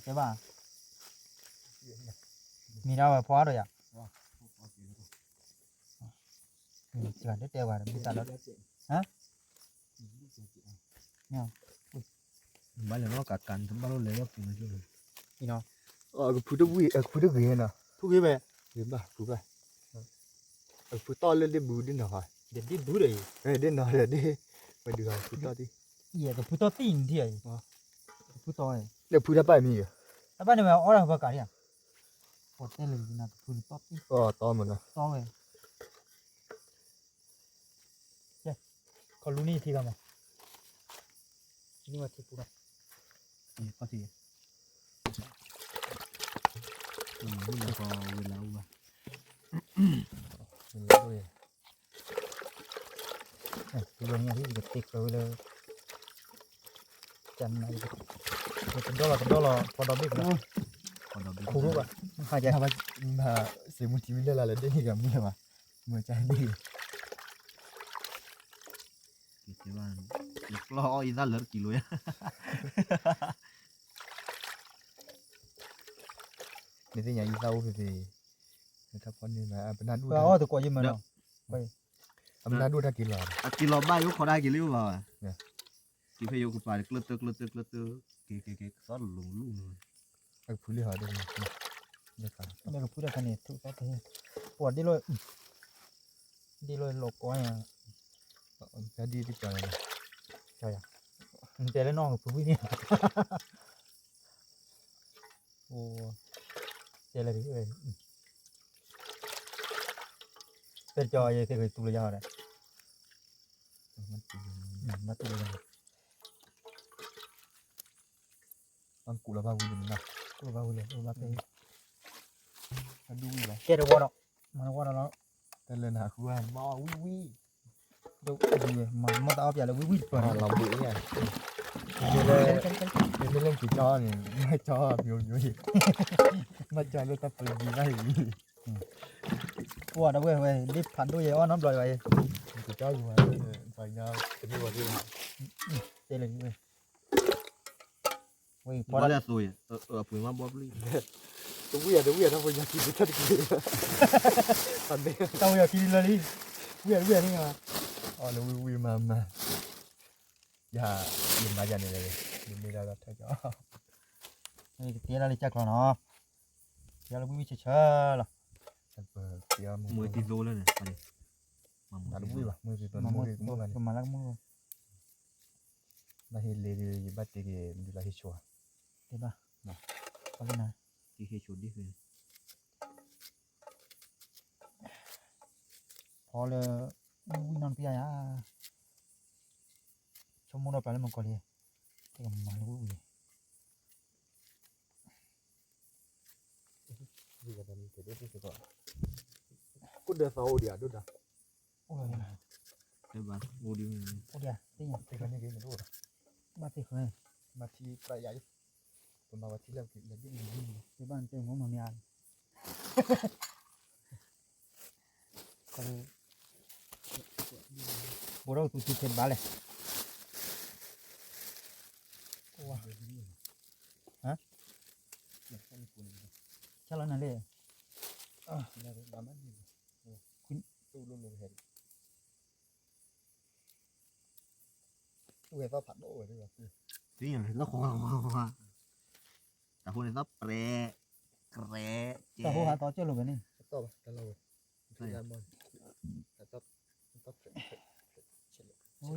တဲဘၣ်, မ့ၢ်ဒၣ်ဝဲဖီအါဒီးယၤ, တဲဝဲ, မ့ၢ်လဲၤလီၤကးကးန့ၣ် တဘၣ်လီၤလဲၤလီၤပူၤန့ၣ်, ကဖုတဝံၣ် ကဖုတဂ့ၤနီၤ, ဖုဂ့ၤဝဲ, ဂ့ၤဘၣ်ဖုဘၣ်, ကဖုတီၢ်လၢဒ့ဘုဒ့နီၤ, ဒ့ဘုဒီးအံၤ, ဒ့နီၤဒီးဒ့, ပဒုးဖုတီၢ်တံၢ်, ကဖုတီၢ်တံၢ်န့ၣ်ဒံးအံၤ, ကဖုတီၢ်, လၢဖုတၢ်ပာ်မံၤ, တၢ်ပာ်န့ၣ်ဝဲအီၣ်ဒၣ်ကဘၣ်ကးဒံးဧါ, ပှၤတဲလၢကဖုတီၢ်တံၢ်, တီၢ်ဝဲ ခီလူန့ၢ်ထံဂၤမး, န့ၢ်ဝဲထံပူၤလီၤ, ခီထံ, ဝဲလၢဝဲ, ပူၤလီၤန့ၣ် ကတဲကြၢးဝဲလၢ, ကနၤ, ကဒီလီၤကဒီလီၤ ဖီဒီဘ့ၣ်ကလီၤ, ခူၣ်ဘၣ်, စ့မူထံမ့ၢ်လၢ်လၢ်လၢဒ့ၣ်န့ၣ်ကမူလၢၤဘၣ်, မ့ၢ်ကန့ၣ် က့ၤက့ၤဘၣ်, ယကျီၢ်အီၣ်အံသၣ်လၢတကံလိယါ, မ့ၢ်သ့ၣ်ညါအံသၣ်အိၣ်ဖဲဖဲ, မ့ၢ်ထီၣ်ဖီန့ၢ်မး ပနၢ်ဒိၣ်တၢ်, အပနၢ်ဒိၣ်တၢ်က့ၤလီၤ, အက့ၤလီၤဘၣ်ယိၣ်ခီဒၣ်က့ၤလံအိၣ်ဘၣ်ဝဲ, က့ၤဖဲယိၣ်ကပၤ ကျၢၢ်တၢၢ်ကျၢၢ်တၢၢ်ကျၢၢ်တၢၢ်, က့ၤက့ၤက့ၤကသီၣ်တလူၤလူၤန့ၣ်, အကဖုလံဟီ, ကဖုတၢ်ခါန့ၣ် ထုးသီၣ်တဟ့ၣ်, ပှၤဒ့လီၤ, ဒ့လီၤလီၤကီ, ဒ်တကီ, တဲလၢနီၢ်ကဖုဝံၣ်န့ၣ်, တဲလၢ, တဲကီယဲက့ၤတူၢ်လၢယၤဒီး, ဘၣ်တူၢ်လၢယၤ အကူးလီၤဘၣ်ဝံၤန့ၣ်, ကူးလီၤဘၣ်ဝံၤလဲၣ်, အဒူၣ်ဝံၤလီၤ, ကဲတဝီဒီး, မၤတဝီဒီးလီၤ, တလဲၤနၤဃုမၤဝံၤဝံၤ, မၤမီၢ်တၢ်အီၣ်ပျးလၢဝံၤဝံၤတပၢၢ်န့ၣ်, မ့မ့ၢ်လၢကၠီန့ၣ် မၤကၠီမံၤမံၤ, မၤကၠီလၢတၢ်ပလံၤဘၣ်အံၤ, ပှၤတဝဲဝဲ ဒ်ဖးဒိၣ်ယဲအီၣ်နီတဘျီဘၣ်အံၤ, ကၠီယံၤမၤလၢ, ပှၤညါတမ့ၢ်ဝဲသ့ၣ်, တဲလၢ, ဝံၤဖီလၢအသိးယဲ, အပှ့ၤမးဘီပလံ, တဝံၣ်ယၤတဝံၣ်ယၤ တၢ်ဖိညါခံတထၢၣ်တက့ၢ်, တၢ်ဖိညါခံလၢလံ, ဝံၣ်ယၤတဝံၣ်ယၤန့ၣ်, အီၣ်လၢဝံၣ်ဝံၣ်မၤမၤ, ယၤ, ယမၤယၤန့ၣ်လဲၣ်, ယမ့ၢ်ဒၣ်လီၤထၢၣ်ကၠီ, ကတဲဒၣ်လၢကၢ်ကျီနီၤ, ကၠီလၢဝံၣ်ဝံၣ်ဆၢဆၢလီၤ, မူတံသိလၢန့ၣ်, မူတံသိ, မူတံသိ, မူတံသိ, မူတံသိ, နဟ့ၣ်လ့ဒီး ယဘၣ်တ့က့ၤ မဒုးလၢဟ့ၣ်ဆိ, တဲဘၣ်, ဟ့ၣ်ဆိဒ်, ဖီလၢ, ဝံၣ်နီတပျၢ်ယၤ, ဆိကမိၣ်ဒီးပျၢ်လၢမုၢ်ကီၢ်လံ, တကမၤလၢဝံၣ်ဝံၣ် အိၣ်ဒီးသးအိၣ်ဒံးဧါ ဒိၣ်ဒါ, အိၣ်လီၤ, အိၣ်ဒံး, အိၣ်ဒံး, သ့ၣ်ညါ, သ့ၣ်ညါ, ဘၣ်သ့ၣ်ဃၢ, မၤထံပြယၤ, ပမၤဝဲထံလၢက့ၤလၢဒ်န့ၣ်, သ့ၣ်ဘၣ်နတဲမ့ၢ်မၤမ့ၢ်ဧါ, ဘိးထီၣ်ကသူထံထဲတဘၣ်လဲၣ်, ဟါ, ဆါလီၤနၤလဲၣ်, ဝဲသီၣ်ဖးဒိၣ်ဝဲ, တၢ်ဖိန့ၣ်သီၣ်ပြဲ, ကြဲ, တၢ်ဖိဟးသီၣ်ကၢၢ်လိာ်ဝဲန့ၣ်,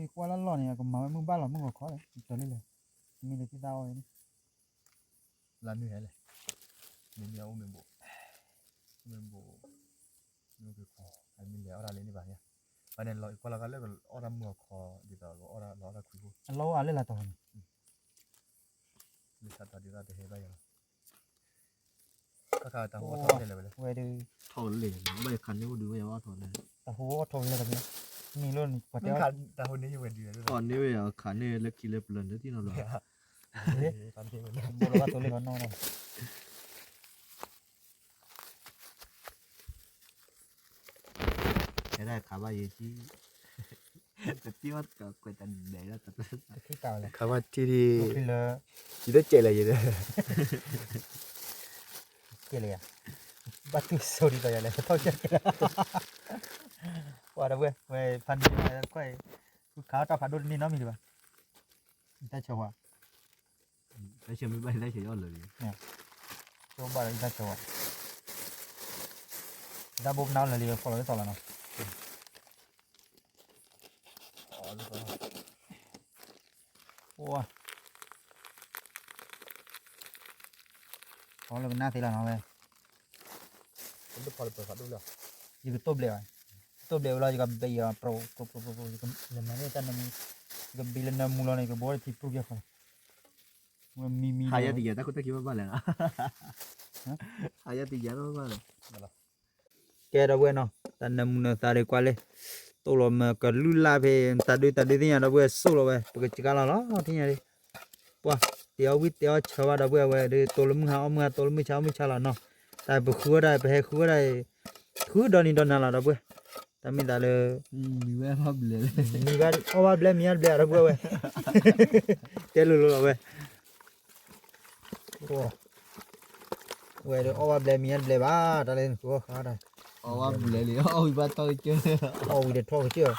ယကွၢ်လၢလီၢ်န့ၣ် ကမၤဝဲမုၢ်ဘၣ်လီၤမုၢ်ဂီၤခီလဲၣ်, တၢ်လံလဲၣ်, မ့ၢ်လၢသ့ၣ်သၣ်အီၣ်ဝဲန့ၣ်, လၢနုၤဟဲလဲၣ်, မ့မ့ၢ်အိၣ်မ့ၢ်ဘိး, မ့ၢ်ဘိး အမ့ၢ်လဲၤအီၣ်တၢ်လၢန့ၣ်ဘၣ်ညါ, ဘၣ်န့ၣ်လီၤကွၢ်လီၤကါလၢကအီၣ်တၢ်မုၢ်အခီဒ်သိးကအီၣ်တၢ်လီၤအီၣ်တၢ်ခွံဖိ, အလီၢ်အလၢလၢ်တီၤန့ၣ်, လၢဆၣ်တီၤဒ်သိးတဟဲဘၣ်ယၤလီၤ, တၢ်ခါတၢ်ဟိအီၣ်ထီၣ်ကဲလၢာ်ဝဲလဲၣ်, ဝဲဒၣ်, ထီၣ်လံ, ဘၣ်ယခးန့ၢ်အိၣ်ဒုးဝဲယဝဲအီၣ်ထီၣ်လဲၣ်, တၢ်ဟိအီၣ်ထီၣ်ကဲလၢာ်တဘျီ, မ့ၢ်လီၤန့ၣ် ပှၤတဲ, တၢ်ဟိန့ၢ်ယဝဲဒုး, အီၣ်န့ၢ်ဝဲယခးန့ၢ်လၢခံလၢပျၢၤလၢထံၣ်နီၤလီၤ, ဘိလီၤဘၣ်သိလ့ၣ်နီၤနီၤ ဟဲဒၣ်ခးဘၣ်ယဲၢ်ထံၣ်, တထံၣ်ဘၣ်ကွဲးတၢ်ဒဲးလၢတထံၣ်တၢ်ဝဲလဲၣ်, ခးဘၣ်ထံၣ်ဒံး, ယတကဲးလဲၣ်ယဲၢ်, ကဲးလဲၣ်ယၤ, ဘၣ်တူၢ်ဆိဒ်သိးယၤလဲၣ် ပထီၣ်ကဲးလဲၣ်, ပှၤဒီပုၢ်ဝဲၢ် ဝဲဖးန့ၣ်ခွဲး, ဃုခးအီၣ်တၢ်ဖးဒိၣ်တန့ၢ်နီတမံၤလၢၤဘၣ်, တၢ်ဆၢဝါ တၢ်ဆၢမ့ၢ်ဘၣ်တၢ်ဆၢအီၣ်လၢာ်လံ, ကၠိဘၣ်ဒီးတၢ်ဆၢဝါ, တၢ်ဘိကနၣ်လၢာ်လံ ဖီၣ်လီၤလၢသီလီၤနီၤ, အိၣ်ဝါ, ဖီၣ်လၢကနၣ်သ့လီၤနီၤဝဲ, ယကတိၢ်ဘျဲးဘၣ်, တိၢ်ဘျဲးဝဲလီၤ ယကဘဲယၤပြိ, ယကဘံလၢနၢမူလီၤန့ၣ် ယကဘီတထံပြူၢ်ကဲဃီလီၤ, ဝဲမံမံ ဟးယၤတယၤတၢ်ခိၣ်တၢ်ခံဘၣ်ဘၣ်လဲၣ်နီၤ, ဟးယၤတယၤဘၣ်ဘၣ်လဲၣ် ကဲဒီပုၢ်ဝဲၢ်နီၤ တၢ်နၢမူနၢသးဒ်ကွၢ်လၢ တိၢ်လီၤမၢကလုၢ်လၢ်ဖဲ တၢ်ဒုးတၢ်ဒုးသ့ၣ်ညါဒီပုၢ်ဝဲၢ် စိၢ်လီၤဝဲ ပကစှၤလီၤလီၤ ထံၣ်ညါဒ် ပှၤ တဲအီၣ်ဝံၣ်တဲအီၣ်ဆၢဘၣ်ဒီပုၢ်ဝဲၢ် အဝဲဒ်တိၢ်လၢမုၢ်ဟါအီၣ်မုၢ်ဟါ တိၢ်လၢမုၢ်ဆါအီၣ်မုၢ်ဆါလီၤနီၤ တၢ်ပဃုအီၣ်တၢ် ပဟဲဃုအီၣ်တၢ် ဃုဒီနံၤဒီနၤလီၤဒီပုၢ်ဝဲၢ် တၢ်မ့ၢ်သးလၢ မံဝဲအီၣ်ဘျဲၣ် မံဘၣ်အီၣ်ဘၣ်ဘျဲၣ်မံအီၣ်ဘျဲၣ်ဒီပုၢ်ဝဲၢ် တဲလိၤလိၤလီၤဝဲ ဝဲဒၣ်အီၣ်ဘၣ်ဘျဲၣ်မံဘျဲၣ်ဘၣ် တၢ်လၢနဃုအီၣ်ဃါတၢ် အီၣ်ဘၣ်ဘျဲၣ်လံ အီၣ်ဝံၤဘၣ်ထီၣ်က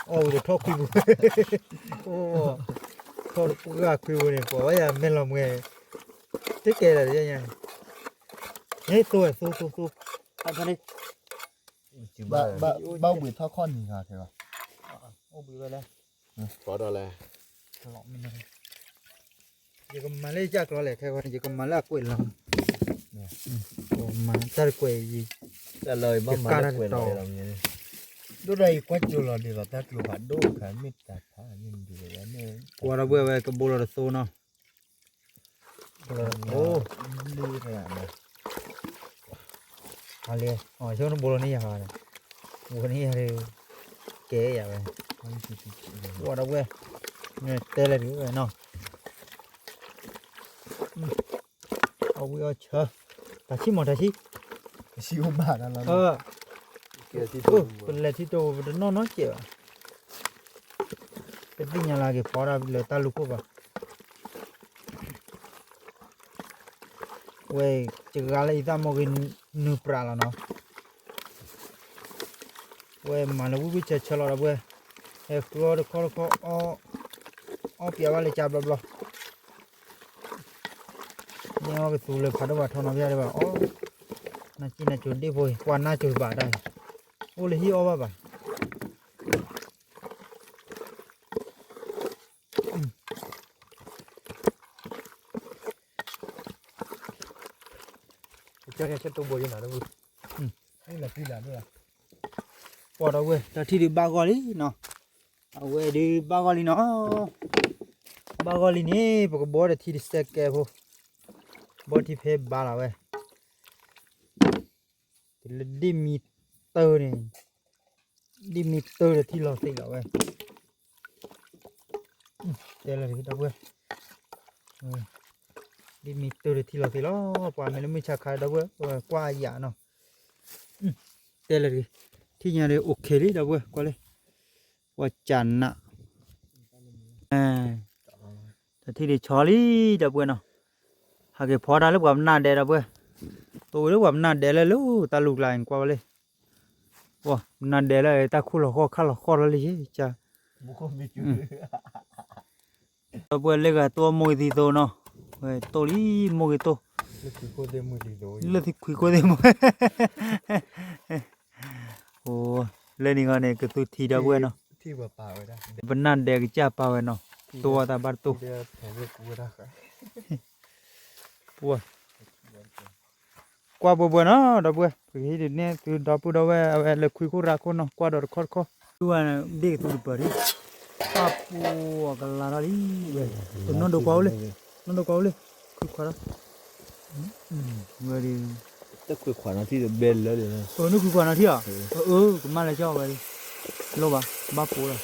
စၢၢ် အီၣ်ဝံၤဒီးထီၣ်ကစၢၢ် အီၣ်ဝံၤဒီးထီၣ်ခွံပူၤ အိၣ် ထီၣ်တပှၢ်ခွံပူၤန့ၣ် ပှၤဝဲယၤမဲာ်လီၤမှဲ တကဲလၢာ်တညါ ဟဲသိဝဲသိသိသိ ဘၣ်ဘှံးထီၣ်ခီၣ်နံၤဂၤခဲဘၣ် အိၣ်ဘှံးဝဲလဲၣ် ဖီဒီးလဲၣ် ယကမၤလၢယကျီလဲၣ် ခဲဝဲ ယကမၤလၢအကွဲးလီၤ မၤတၢ်တကွဲး ယကၢ်တၢ်တတီၤ ဒိၣ်ဒီးယကွၢ်ကၠိလီၤဒ်သိးတၢ်ကျိၤဖးဒိၣ်ခါမ့ၢ်တၢ်ဖးန့ၣ်ဒ်လဲၣ် ကွၢ်ဒီပုၢ်ဝဲၢ်ကဘိလီၤတသိနီၤ အလဲၤ အဆိနဘိလီၤန့ၢ်ယၤဟါဒီး ဘိလီၤန့ၢ်ယၤဒီး ကဲယၤဝဲ ကွၢ်ဒီပုၢ်ဝဲၢ် နတဲလဲၣ်ဒ်ဝဲနီၤ အီၣ်ဝံၣ်အီၣ်ဆၢ တၢ်ဆံၣ်မီၤတၢ်ဆံၣ် တၢ်ဆံၣ်အိၣ်ဘၣ်တၢ်လီၤ ပလဲၤထံတိၢ်ပတနီၢ်နီၢ်ကဲးဘၣ် ပသ့ၣ်ညါလၢက့ၤဖီတၢ်လၢတၢ်လူၢ်ခိၣ်ဘၣ် ဝဲ ယဂၤလၢအံၤသၣ်မိၢ်ဂ့ၤနုာ်ပြးလီၤနီၤ ဝဲမၤလၢဝံၣ်ဝံၣ်ဆၢဆၢလီၤဒီပုၢ်ဝဲၢ် ဟဲဃုအီၣ်တခီတခီ အီၣ်ပျးဘၣ်လၢကၢဘျီဘျီ မ့ၢ်အီၣ်ကသူလၢဖးဒိၣ်ဘၣ်ထီနီၤဖဲဒၣ်ဘၣ်အီၣ် နၢ်က့နၢ်ကၠိဒ့ၣ်ဖိ ကွၢ်နၢ်ကၠိဘၣ်တၢ် အိၣ်လၢဟံၣ်အီၣ်ဘၣ်ဘၣ် ကၢ်ထဲဆဲတိၢ်ဘိလံနီၤ ကွၢ်ဒီပုၢ်ဝဲၢ် တၢ်ထံၣ်ဒုးဘၣ်ဂီၢ်လံနီၤ အဝဲဒုးဘၣ်ဂီၢ်လံနီၤ ဘၣ်ဂီၢ်လံန့ၣ် ပကဘီတထံတစဲးကဲးဖိ ဘီထံဖဲဘါလီၤဝဲ တုၤလၢဒ့ၣ်မံတၢန့ၣ် ဒ့ၣ်မံတၢဒီးထံလီၤသ့လီၤဝဲ တဲလၢၤတဂ့ၤ ဒီပုၢ်ဝဲၢ် ဒ့ၣ်မံတၢဒီးထံလီၤသ့လီၤ ပှၤမ့ၢ်လၢမုၢ်ဆါခါ ဒီပုၢ်ဝဲၢ် ကွၢ်ယၤနီၤ တဲလၢၤတဂ့ၤ ထံၣ်ညါဒီး အိၣ်ခ့လံ ဒီပုၢ်ဝဲၢ် ကွၢ်လၢ ပှၤကနး တၢ်ထံၣ်ဒုးဆီလံ ဒီပုၢ်ဝဲၢ်နီၤ ဟးက့ၤဖီတၢ်လၢပှၤပနၢ်ဒဲး ဒီပုၢ်ဝဲၢ် တိၢ်ဝဲလၢပှၤပနၢ်ဒဲးလၢလၢတၢ်လူၢ်ကျါ ကွၢ်ဝဲလၢ ပှၤပနၢ်ဒဲးလၢတၢ်ခိၣ်လီၤဃီခါလီၤဃီလီၤလံ ကၢ် ဒီပုၢ်ဝဲၢ်လၢဂၤတိၢ်မိၢ်ဂ့ၤသံသိနီၤ ဝဲတိၢ်လံမိၢ်ဂ့ၤတိၢ် လၢသံခွံခိၣ်သ့ၣ်မိၢ် အိၣ် လၢန့ၣ်ဂီၢ်န့ၣ် ကသူထံဒီပုၢ်ဝဲၢ်နီၤ ပနၢ်ဒဲးကစၢ်ပာ်ဝဲနီၤ တိၢ်အတၢ်ဘၣ်တတိၢ် ပှၤ ပှၤ ပှၤ ကွၢ်ဘှဲဘှဲနီၤ ဒီပုၢ်ဝဲၢ် ပကဟ့ၣ်ဒုးနဲၣ်သုဒီပုၢ်ဒီဝဲၢ် အဝဲလၢခွံခိၣ်ရၢ်ခိၣ်နီၤ ကွၢ်ဒီးတခီတခီ ဒ်ဝဲဒ့ၣ်ကသူတပၢၤဒံး ပၢ်ပူၤအကလၤထီၣ်လံ ဝဲ တနီၣ်ဒိးကွၢ်အိၣ်လံ နီၣ်ဒိးကွၢ်အိၣ်လံ ခွံခွါလီၤ ဝဲဒ် တခွံခွါနီၤထံၣ်တဘဲလၢလံ အနုခွံခွါနီၤထံၣ်အီၤ အၢ ကမၣ်လၢကၠီဝဲဒ် လိၣ်ဘၣ် ဘၣ်ပိာ်လီၤ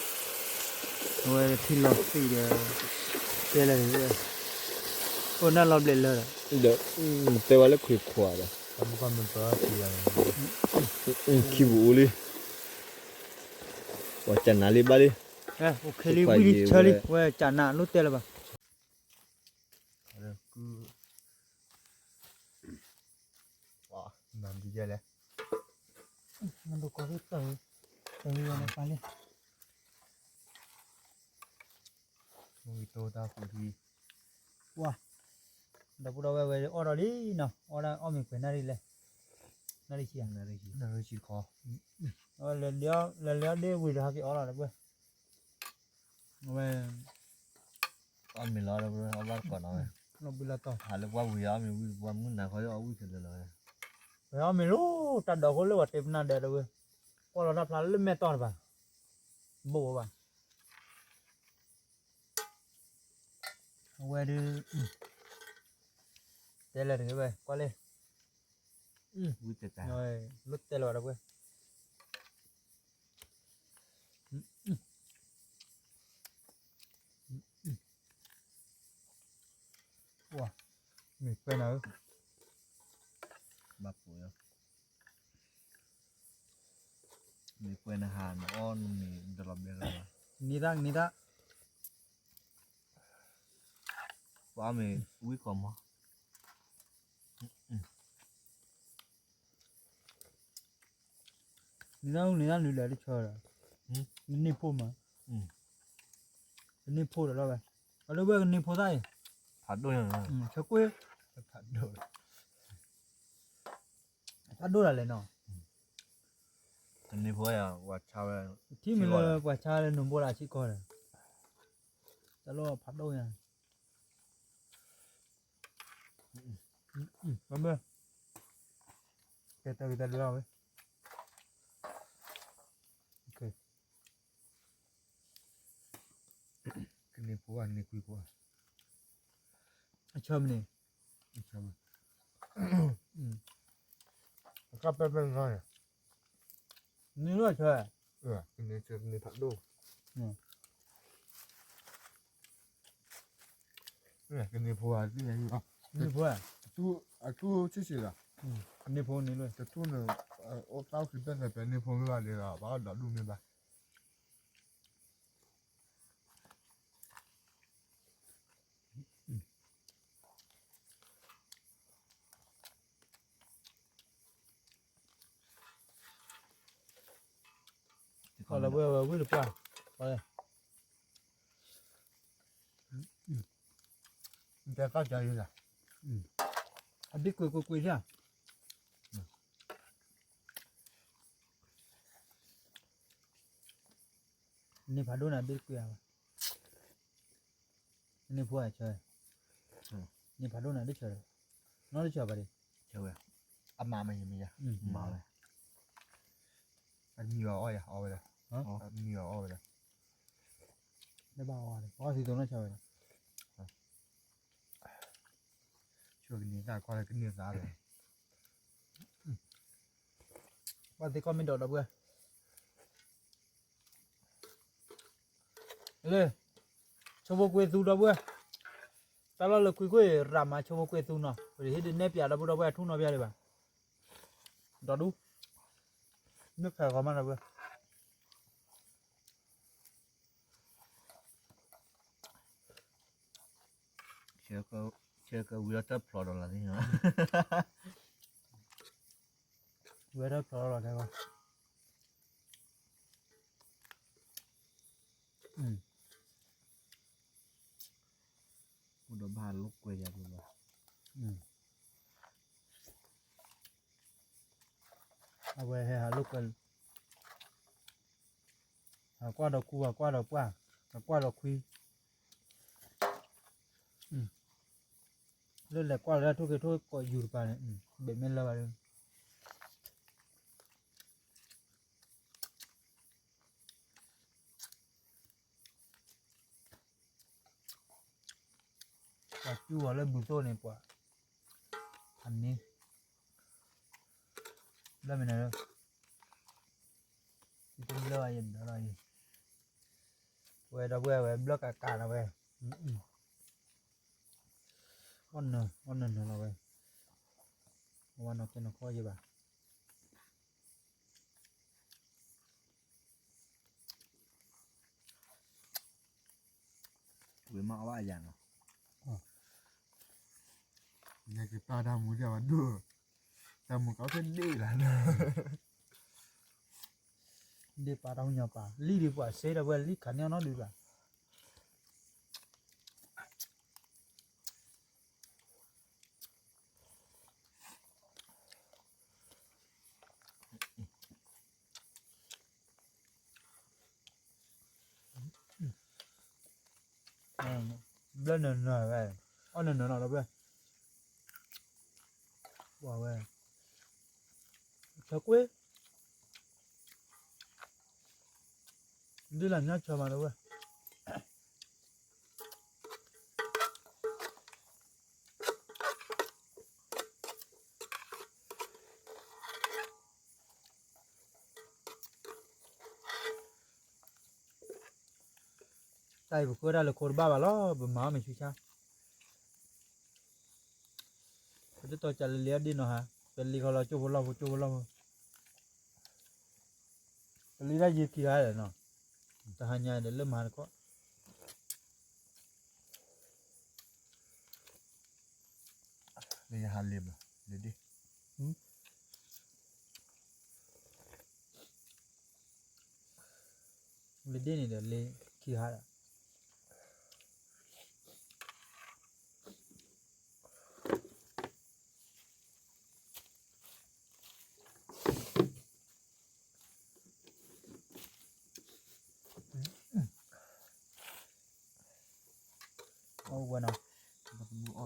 အဝဲထံၣ်လီၤသံၣ်ဒီး တဲလၢ အိၣ်နၢ်လီၤဘျဲးလၢ ဒီး တဲဝဲလၢခွံခွါဒီး ခံပူၤအိၣ်လံ ပှၤကနးလံဘၣ်လံ အိၣ်ခဲလံဝံၣ်လံဆၢလံ ဝဲကနးလိၣ်တဲလၢၤဘၣ် မၤဒ်လဲၣ် မၤဒိၣ်ကီၢ်သ့ၣ်တၢ် တၢ်ဝံၤဝဲနပၢ်လံ မူဂံၢ်တိၢ်တၢ်ဃုထံ ဝါ ဒီပုၢ်ဒီဝဲၢ်ဝဲအီၣ်ဒီးလံနီၤ အီၣ်ဒၣ်အီၣ်မ့ၤကွဲးနၣ်ရံၣ်လဲၣ် နၣ်ရံၣ်ဆံ နၣ်ရံၣ်ဆံတခီ လဲၤလၢဒ့ၣ်ဝံၤဒီးဟဲက့ၤအီၣ်လီၤဒီပုၢ် အဝဲ အီၣ်မ့ၤလီၤဒီပုၢ် အီၣ်ဘၣ်တကိးနီၤဝဲ လီၤဘှံးလီၤတီၤ ဟးလၢပှၢ်ဝံၤအီၣ်မ့ၤဝံၤပှၢ်မုၢ်နၤခီအီၣ်ဝံၣ်ခဲလၢာ်လီၤဝဲ ပှၤအီၣ်မ့ၤလီၤ တၢ်ဒိးဃိလၢပှၤတဲပနၢ်ဒဲးဒီပုၢ် ကွၢ်လီၤတၢ်ဖျါလၢမဲာ်တီၢ်တဘၣ် ဘိၣ်ဘၣ် အဝဲဒုး တဲလဲၣ်တဂ့ၤဝဲ ကွၢ်လံ ဝံၣ်တတၢ် လိၣ်တဲလၢၤဘၣ်ဒီပုၢ် မ့ၢ်ကွဲးနၤဧၢ ဘၣ်ပူၤ မ့ၢ်ကွဲးနဟးနအီၣ်နမ့ၤဒလီၤဘဲလီၤ နံၤသၣ်နံၤသၣ် ပှၤအီၣ်မ့ၤဝံၣ်ကီးမး နံၤသၣ်နံၤသၣ်နုၤလဲၣ်တဆၢဒီး နန့ၢ်ဖိမး နန့ၢ်ဖိဒီးလီၤဝဲ အလၢဝဲကန့ၢ်ဖိသၣ်အံၤ ဖးဒိၣ် ဆၢကွ့ ဖးဒိၣ် ဖးဒိၣ်ဒၣ်လဲာ်နီၤ ထံၣ်မ့ၢ်လၢပှၤဆါလၢနဘိလၢအဆံးကီၢ်ဒီး တၢ်လီၢ်ဖးဒိၣ်ညါ ဘၣ်ဘၣ် ကဲတၢ်ဂ့ၢ်တၢ်ဒွဲၣ်ဝဲ ကန့ၢ်ဖိဘၣ်န့ၢ်ကွံာ်ဖိ အဆၢမနုၤ အကပၢၢ်ပၢၢ်နီၤ နံၤလီၤဆၢ ကန့ၢ်ဖးဒိၣ် ကန့ၢ်ဖိဧါ ကန့ၢ်ဖိဧါ အတူၢ်ဆံးဆံးလီၤ ကန့ၢ်ဖိန့ၣ်လီၤ တထူၣ်န့ၣ် အိၣ်သးအိၣ်ခံဖျၢၣ်န့ၣ် ပဲန့ၢ်ဖိမ့ၢ်ဘၣ်ဒ်လီၤ ဘၣ်အီၣ်ဒီးဒူၣ်မ့ၢ်ဘၣ် လၢဝဲဝဲဝံၣ်တပှၢ် တဲကၢ်ကၢ်ယဲၢ် အဘ့ၣ်ကွ့ကွ့ကွ့ယဲၢ် န့ၢ်ဖးဒိၣ်န့ၣ် အဘ့ၣ်တကွံာ်ဧါ, န့ၢ်ဖိအဆၢ, န့ၢ်ဖးဒိၣ်န့ၣ် ဒ်ဆၢ, နီၢ်ဒ်ဆၢဘၣ်ဒံး, ဆၢဝဲ, အမၤမယၤမယၤ, မၤဝဲ, အမံၤအီၣ်ယၤ အီၣ်ဝဲဒၣ်, အမံၤအီၣ်ဝဲဒၣ်, နဘၣ်အီၣ်ဝဲဒၣ်, အီၣ်သံသိးနီၢ်ဆၢဝဲဒၣ် ဆိကန့ၢ်သးကွၢ်လၢကန့ၢ်သးလဲၣ်, ဘၣ်သ့ၣ်ကီၢ်မ့ၢ်ဒိးဒီပုၢ်ဝဲၢ်, လၢ, ဆိဖိကွ့သူဒီပုၢ်ဝဲၢ်, တၢ်လီၢ်လၢခွံခိၣ်အံၤ ရၤမၤဆိဖိကွ့သူနီၤ, ပဟ့ၣ်ဒုးနဲၣ်ပၠးဒီပုၢ်ဒီပုၢ်ဝဲၢ်ထူၣ်နီၢ်ပၠးဒံးဘၣ်, ဒီဒူၣ်, မ့ၢ်ဖဲးဂီၤမးဒီပုၢ်ဝဲၢ် ဆဲကဝံၤလီၤတၢ်ဖျိးဒီးလီၤသ့ၣ်ညါ, ဝဲတၢ်ဖျိးလီၤတဲဝဲ, အိၣ်ဒီးဘၣ်လိာ်ကွဲယၤဘၣ်, အဝဲဟဲဟးလိာ်ကွဲ, ဟးကွၢ်ဒီးခူ ဟးကွၢ်ဒီးပှၢ်, ဟးကွၢ်ဒီးခွံ လဲၤကွၢ်လၢထိၣ်က့ၤထိၣ်ကိးယူၤတပၤန့ၣ် ဘဲးမ့ၢ်လၢဘၣ်ဒီး ပှၤကၠူအီၤလၢဘုသိၣ်န့ၣ် ပှၤ အန့ၣ် ဘျၢမ့ၢ်နၤလၢ တဘျၢအံၤဘျၢလီၤအံၤ ဝဲဒီပုၢ်ဝဲၢ်ဝဲဘျၢကးကးလီၤဝဲ အီၣ်နၢၤ အီၣ်နၢၤနၢၤလီၤဝဲ အဝဲနီၢ်ကဲနီၢ်ခီယဲဘၣ် ဝံၤမ့ၢ်အီၣ်ဘၣ်ယၤနီၤ ယကပာ်တၢ်မူဒ်ဘၣ်ဒိၣ် တၢ်မူကီးဖဲဒ့ၣ်လီၤနီၤ ဒ့ၣ်ပာ်တၢ်မူညီပာ် လံၣ်ဒံးပှၤစ့ဒီးဝဲလံၣ်ခးန့ၢ်အီၣ်နီတဒုဘၣ် ဘျၢနၢၤနၢၤဝဲ အီၣ်နၢၤနၢၤလီၤဒီပုၢ်ဝဲၢ် ပှၤဝဲ ဆၢကွ့ ဒ်လၢညါဆၢမးဒီပုၢ်ဝဲၢ် တၢ်အံၤပဃၢတၢ်လၢခိတဘၣ်ဘၣ်လီၤ ပမၤအီၣ်မ့ၢ်ဆူၣ်ဆါ ပတတီၤကးလၢလံအီၣ်ဒ့ၣ်နီၤဟါ ပလံခီလီၤကၠိဖိလီၢ်ဖိကၠိဖိလီၢ်ဖိ ပလံတၢ်ယံၤခံဂၤဒီးနီၤ တဟါညါဒီးလၢမၤတခီ လၢယဟးလ့ၤမး လ့ၤဒ့ၣ် လ့ၤဒ့ၣ်န့ၣ်ဒီး လ့ၤခံဂၤဒီး အဝဲနီၤ အဝ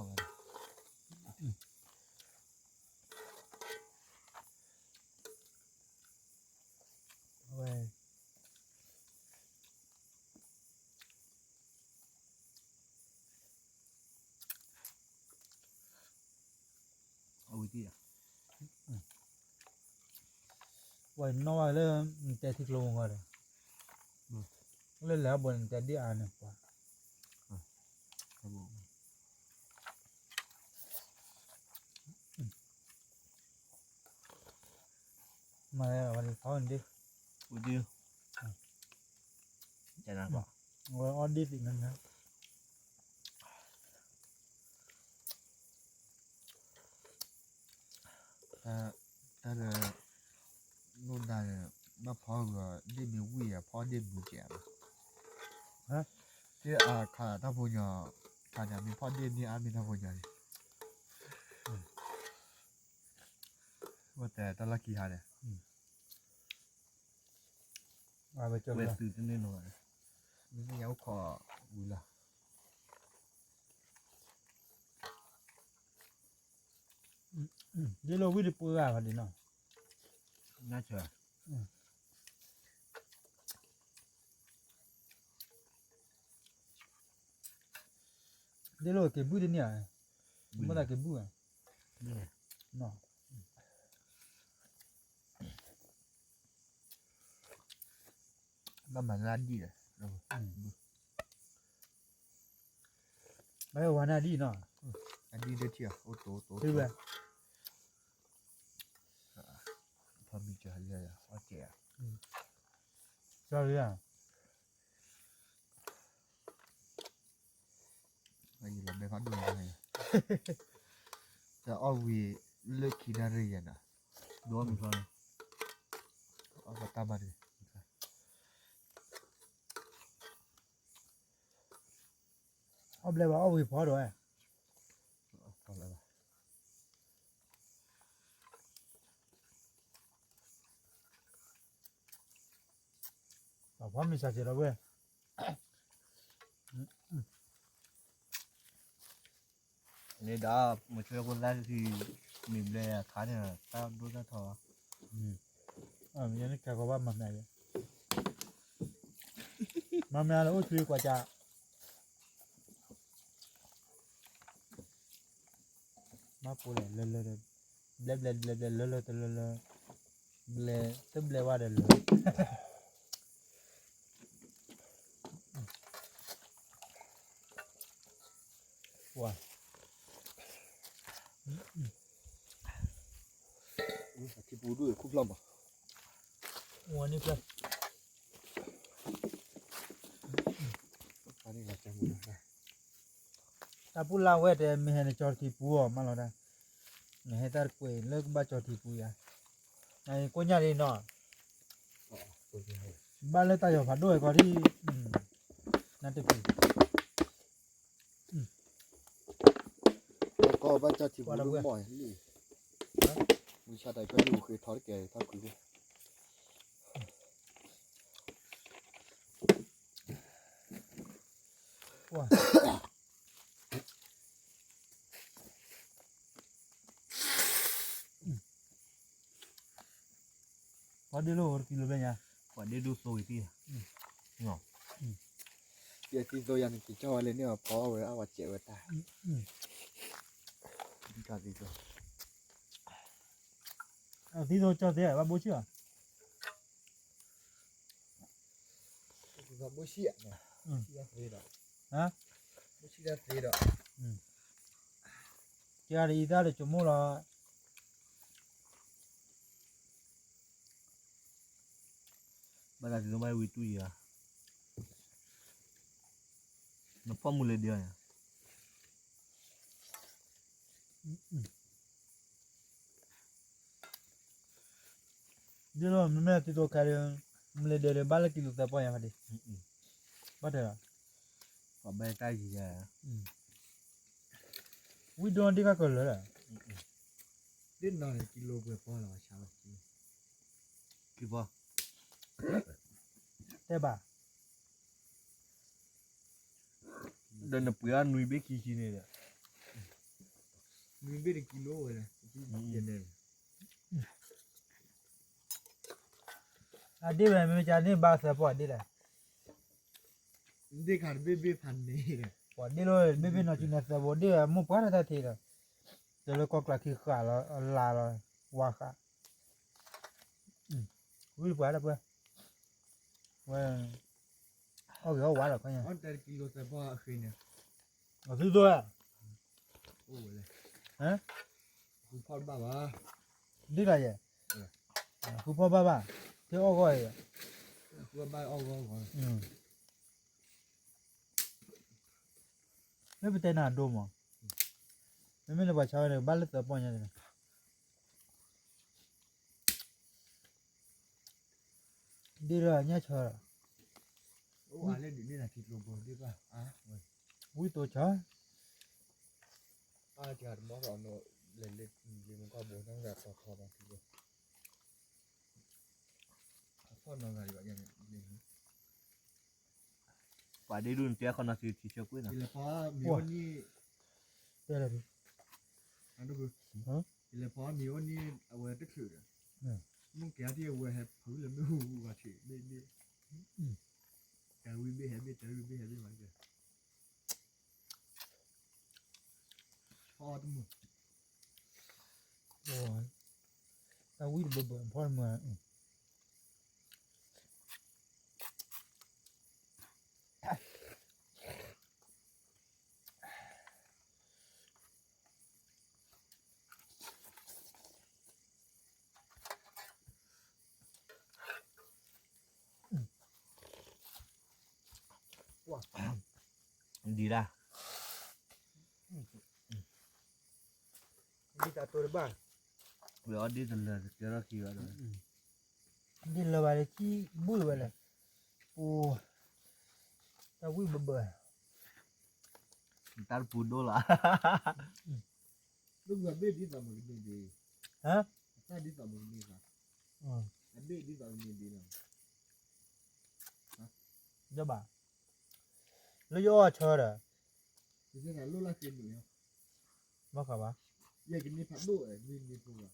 ဲ အဝံၤတံၢ်ဧါ ဝဲနီၣ်ဝဲလၢ နတဲထံကျိမုၢ်ဂီၤဒီး လၢလဲၤအဘိန့ၣ် နတဲဒ်အါန့ၣ်ပှၤ မၤဝဲလီၤဖီန့ၣ်ဒ် ဝံၤဒ် ဝဲအီၣ်ဒ့ၣ်သ့ၣ်နၤနၤ တၢ်ဒီး လိၣ်ဒၣ်န့ၣ် ဘၣ်ဖီဂီၤဒ့ၣ်မ့ၢ်ဝံၣ်ယၤ ဖီဒ့ၣ်မုာ်ကဲးလီၤ က့အခးတၢ်ဖိညီ ခးန့ၣ်မ့ၢ်ဖီဒ့ၣ်န့ၢ်အါမ့ၢ်တၢ်ဖိညီန့ၣ် ဝဲတဲတၢ်လီၢ်ခံဟါန့ၣ် ဝဲသုတန့ၢ်နီၤ မ့ၢ်ညါအိၣ်ခိးဝံၤလီၤ ဒ်လိာ်ဝံၣ်တပှဲၤဂၤဖးဒံးနီၤ နဆၢ ဒ်လိာ်က့ၤဘုၣ်တန့ၢ်ဧါ မ့ၢ်သးက့ၤဘုၣ်ဧါ နီၤ ဘၣ်မၤလၢအဒံၣ်ဒီး ဘၣ်ဝဲနၤဒံၣ်နီၤ အဒံၣ်ဒၢထံၣ်အီၤ အိၣ်တိၢ်တိၢ် ထံၣ်ဝဲ ဖီမံၤကၢ်လၢအီၣ်ကဲး sorry ဧါ အယံၤလီၤဘဲဖးဒိၣ်န့ၣ် တၢ်အီၣ်ဝံၤလၢခံနၣ်ရံၣ်ယဲနီၤ ဒိးမံၤဖျီန့ၣ် အီၣ်ပတၢ်မၤတဂ့ၤ အီၣ်ဘျဲဘၣ်အီၣ်ဝံၤဖီဒိၣ်ဝဲ ပှၤဖီမ့ၢ်စၢ်ကဲးလီၤဝဲ အ န့ၣ်ဒီး မုဆိဖိသၣ်ခံ မ့ၢ်ဘျဲအခါန့ၣ် တၢ်ဒိၣ်တၢ်ထီ, မ့ၢ်န့ၣ်ကဲကီဘၣ်မၤမၤယဲ, မၤမၤလၢအိၣ်ဆူကွၢ်ကၢ်, ဘၣ်ပိာ်လဲၣ်လၢလၢ, ဘျဲဘျဲဘျဲဘျဲလၢလၢတလၢလၢ, ဘျဲ, တဘျဲဝဲဒီးလၢ ဝါ, ထံပူၤဒိၣ်ခိၣ်ဖျီၣ်မး, ဝါန့ၣ်ဖျီၣ်, တၢ်ပူၤလၢဝဲတဲ မ့ၢ်ဟဲနကၠီထံပူၤအီၤမးလီၤဒၣ်, နဟဲတၢ်တကွဲးလၢကဘၣ်ကၠီထံပူၤယါ, နကိညၢ်လံနီၤ, ဘၣ်လၢတၢ်ယီၤဖးဒိၣ်ဝဲကီးဒ်, နတပူၤ ကီးဘၣ်ကၠီထံပူၤလၢမီၢ်လံ, မုၢ်ဆါတၢ်ကၠီထံပူၤဃ့ထီတကဲထီကွံာ်, ပှၤဒ့လိာ်တကံလိာ်ဘဲညါ, ပှၤဒ့ဒိၣ်သိဂ့ၤသံ, ယသံသိယၤန့ၣ် က့ၤကၠီဝဲလၢန့ၣ် ပှၤအီၣ်ဝဲအဝဲစဲးဝဲတၢ်, သံသိကၠီသ့ ဘၣ်ဘိဆံၣ်လီၤ. ဘိဆံၣ်, ဘိဆံၣ်တၢ်သ့ဒီး, ဘိဆံၣ်တၢ်သ့ဒီး, ကဲဒီးအံၤသၣ်ဒီးကမိၣ်လီၤ. ဘၣ်သးသံသိဘၣ်ဝံတူၢ်ယၤ, နဖီၣ်မူလဲၤဒ့အီၤန့ၣ် ဒ်သိးမ့မ့ၢ်သံသိခဲဒီး, မူလဲၤဒ့ဒီး ဘၣ်လၢကံလိာ်သၢပီၢ်ညါဖးဒံး, ဘၣ်တဲလီၤ, ပှၤဘၣ်တၢ်ယံၤယၤ, ဝံဒိၣ်ဒ့ၣ်ကၢ်ကလၢာ်လီၤ, ဒ့ၣ်နီၤန့ၣ် ကံလိာ်ပှဲၤပီၢ်လီၤ, ဆါလီၤ, ခံပီၢ်, တဲဘၣ် ဒီးနပှ့ၤအီၤနွံဘ့ၣ်ခံဆံန့ၣ်ဒီး, နွံဘ့ၣ်တကံလိဝဲလဲၣ်, အဒ့ၣ်ဝဲမ့ၢ်ကန့ၣ်ဘၣ်သၢပီၢ်ဒ့ၣ်လဲၣ်, ဒ့ၣ်ခါတဘ့ၣ်ဘ့ၣ်ဖးန့ၣ်, ပှၤဒ့ၣ်လိာ်ဘ့ၣ်ဘ့ၣ်နီၢ်ဆံန့ၣ်သၢပီၢ်ဒ့ၣ်ဝဲမိၢ်ပှၢ်တၢ်တၢ်ထံးဒီး, တဲလၢကီၢ်ကျးခံဃာ်လီၤ အလါလီၤ, ဝါဃာ် ဝံပှၤတၢ်ပှဲၤ, ဝဲ, အီၣ်ဂ့ၤအီၣ်ဝါလီၤခီညါ, အီၣ်တဲတကံလိသၢပီၢ်အဃ့န့ၣ်, အသုသိဧါ, အိၣ်ဝဲလဲၣ်, ဃုဖီၣ်တဘၣ်ဘၣ်, ဒ်လီၤယဲ, ဃုဖီၣ်ဘၣ်ဘၣ်, ထဲအီၣ်ဂီၢ်အံၤ, ဃုဘၣ်အီၣ်ဂီၢ်ဂီၢ်, မ့ၢ်ပတဲနၤဒိမး, မ့မ့ၢ်လၢပှၤဆါဝဲန့ၣ် ဘၣ်လၢသၢပီၢ်ညါန့ၣ်, ဒ်လၢညၣ်ဆၢလီၤ, ဝံတိဆၢ, ပှၤဒ့ဒိၣ်န့ၣ် တဲခီနီၤ ထံဆၢကွံာ်နီၤ, တဲလၢ, ယလဲၤဖီမ့ၤအိၣ်န့ၣ် အဝဲတချုးဒီး, မုၢ်ကဲထီၣ်အဝဲဟဲဖုလၢမ့ၣ်အူဂၤဆံးဘ့ၣ်ဘ့ၣ်, တၢ်ဝံၣ်ဘ့ၣ်ဟဲဘ့ၣ် တၢ်ဝံၣ်ဘ့ၣ်ဟဲဘ့ၣ်မး, ဖီတမုာ်, တၢ်ဝံၣ်တဘၢဘၢ ဖီတမုာ် ဒံးဒၣ်, ဒ်တၢ်တိၢ်တဘၣ်, ဝဲအီၣ်ဒ်တလၢာ်တကဲထီၣ်ခံဘၣ်ဒီး, ဒ်လၢာ်ဘၣ်လၢခံဘူၣ်ဝဲလဲၣ်, အိ, တၢ်ဝံၣ်ဘၢဘၢ, တၢ်တပူၤဒိၣ်လီၤ, ဘ့ၣ်ဒ်သိးမုၢ်ကန့ၢ်ဒ်, ဟါ, တၢ်ဒ်သိးမုၢ်ကန့ၢ်သး, အဘ့ၣ်ဒ်သိးကန့ၢ်ဒ်လီၤ, ယဘၣ်, လၢယအီၣ်အဆၢဒီး, လိၣ်လၢသ့ၣ်မုၢ်လီၤ, ဘၣ်ဃးဘၣ်, ယဲကန့ၢ်ဖးဒိၣ် မ့ၢ်န့ၢ်ဖိဘၣ်,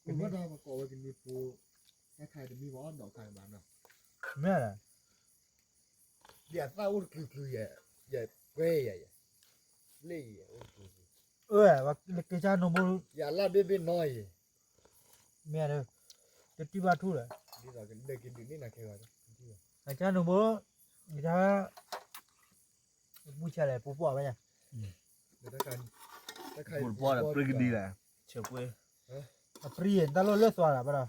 ကဘၣ်တၢ်ပကိးဝဲကန့ၢ်ဖိ, တၢ်ခါတမ့ၢ်ဘၣ်အီၣ်ဒီးခါဘၣ်နီၤ, မ့ၢ်, ဒ်အသၣ်အိၣ်တချုးချုးယဲ, ယဲကွဲယဲ, လ့ၣ်ယဲအိၣ်တချုးချုး, အၢ, က့ၤကၢ်နိဘိ, ယလၢဘ့ၣ်ဘ့ၣ်နီၢ်ယဲ, မ့ၢ်, တတံၢ်ဘၣ်ထူၣ်ဒီး, ဒ်သိးကဒုးန့ၢ်နၤခဲဂီၤ, ကၢ်နိဘိ, ကၢ် ပူဆါလဲၣ် ပူပှၢ်ဝဲညါ, ပူပှၢ်ဒီးပြံကဒံလဲၣ်, ဆဲးပှ့ၤ, အပြံတၢ်လိၣ်လၢသွါလၢဘၣ်ဒီး,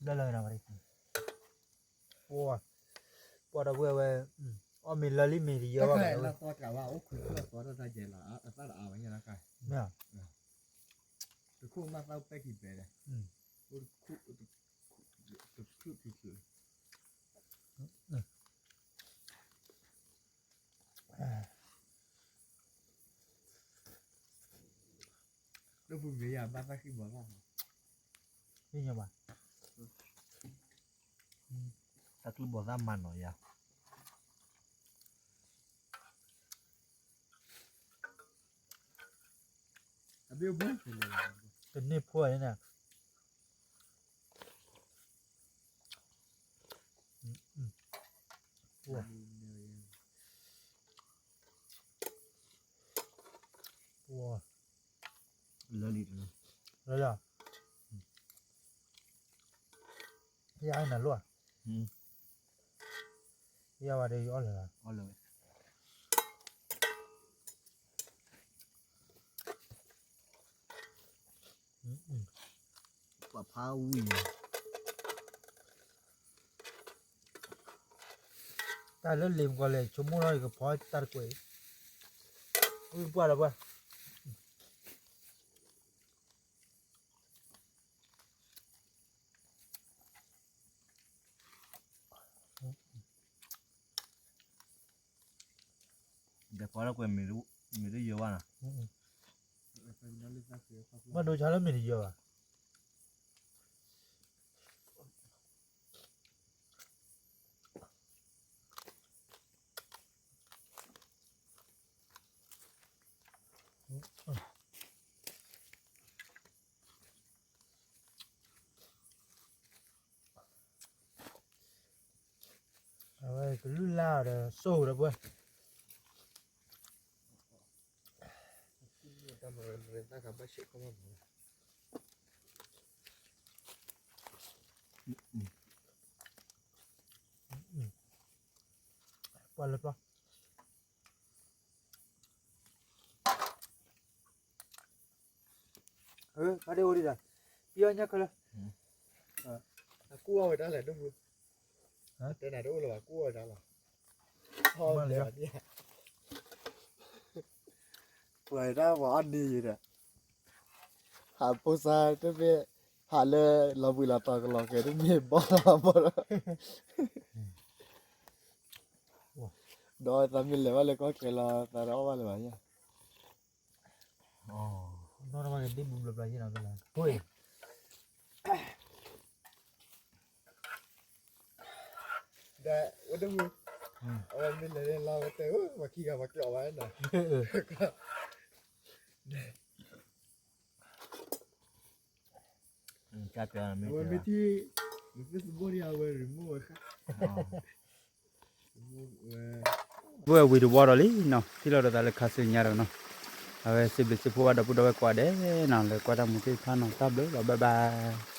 ဘျၢလၢဝဲဒီး, ပှၢ်, ပှၢ်ဒီပုၢ်ဝဲၢ်, အီၣ်မ့ၤလၢလံမ့ၤတယၢဘၣ်, တခိၣ်မးသးပဲကံၤပဲလဲၣ်, တခုၣ်, လၢပူၤမ့ၢ်ယၤဘၣ်သးဃံဘီသၣ်, ဘၣ်, သးဃံဘီသၣ်မၤနီၤယၤ, တန့ၢ်ဖိန့ၣ်, လၢလံ, လၢလံ, ယအနၤလိၣ်, ယဝဲဒီးယအီၣ်လၢ, ပှၤဖးဝံၤ, တၢ်လၢလ့ၤမကီးလဲၣ် ဆိကမိၣ်ထီၣ်ယကဖီတၢ်တကွဲး, ဝံၤပှၢ်ဒီးပှၢ် ဒီးဖီလၢကွဲးမ့ၢ်တယၢဘၣ်နီၤ, ဘၣ်ဒိဆါလၢမ့ၢ်တယၢဘၣ်. အဝဲကလုၢ်လၢ်ဒီးစိၢ်ဒီးပှဲၤ ပှၤလၢပျီ ဖါဒ့အိၣ်ဒံးဒီး ပယီၤညါခဲလၢာ် အကူၣ်အီၣ်ဝဲဒၣ်လဲၣ်ဒိၣ်မူ တဲနၤတအိၣ်လၢၤဘၣ် ကူၣ်အီၣ်ဝဲဒၣ်လီၤ ပှၤတၢ်ပှၤအီၣ်န့ၢ်ယံၤဒီး ဟးဖိစါတမ့ၢ် ဟးလၢလီၤဘှံးလီၤတီၤကလီၤကဲၤတမ့ၢ်ဘီလီၤဘီလီၤ ဒီးသးမ့ၢ်လဲၤဘၣ်လၢကီၢ်ချၢလီၤ သးတအီၣ်ဘၣ်လၢၤဘၣ်ယါ နီၢ်တမၤကဒ့ၣ်ဘျီဘျီယဲၢ်နီၤ ဖိအံၤ ဒီးဝဲတမုာ် အဝဲမ့ၢ်လဲၤလၢလါဝဲတဲ ပှၤခံဂၤပှၤကျီၣ်ဝဲနီၤ ဝဲမ့ၢ်ထံၣ် နသ့ၣ်သဘိၣ်ဒံးအဝဲ remote ဝဲဃါ ဝဲဝံၤတဝီဒီးလံနီၤ ထံၣ်လိာ်ဒီးသးလၢခါဆူညါဒီးနီၤ အဝဲစံးဘျုးစံးဖှိၣ်ဘၣ်ဒီပုၢ်ဒီဝဲၢ်ကိးဂၤဒဲးနီၤ လၢကွၢ်တၢ်မူသ့ၣ်တဖၣ်နီၤ တၢ်ဘျုးလီၤ bye bye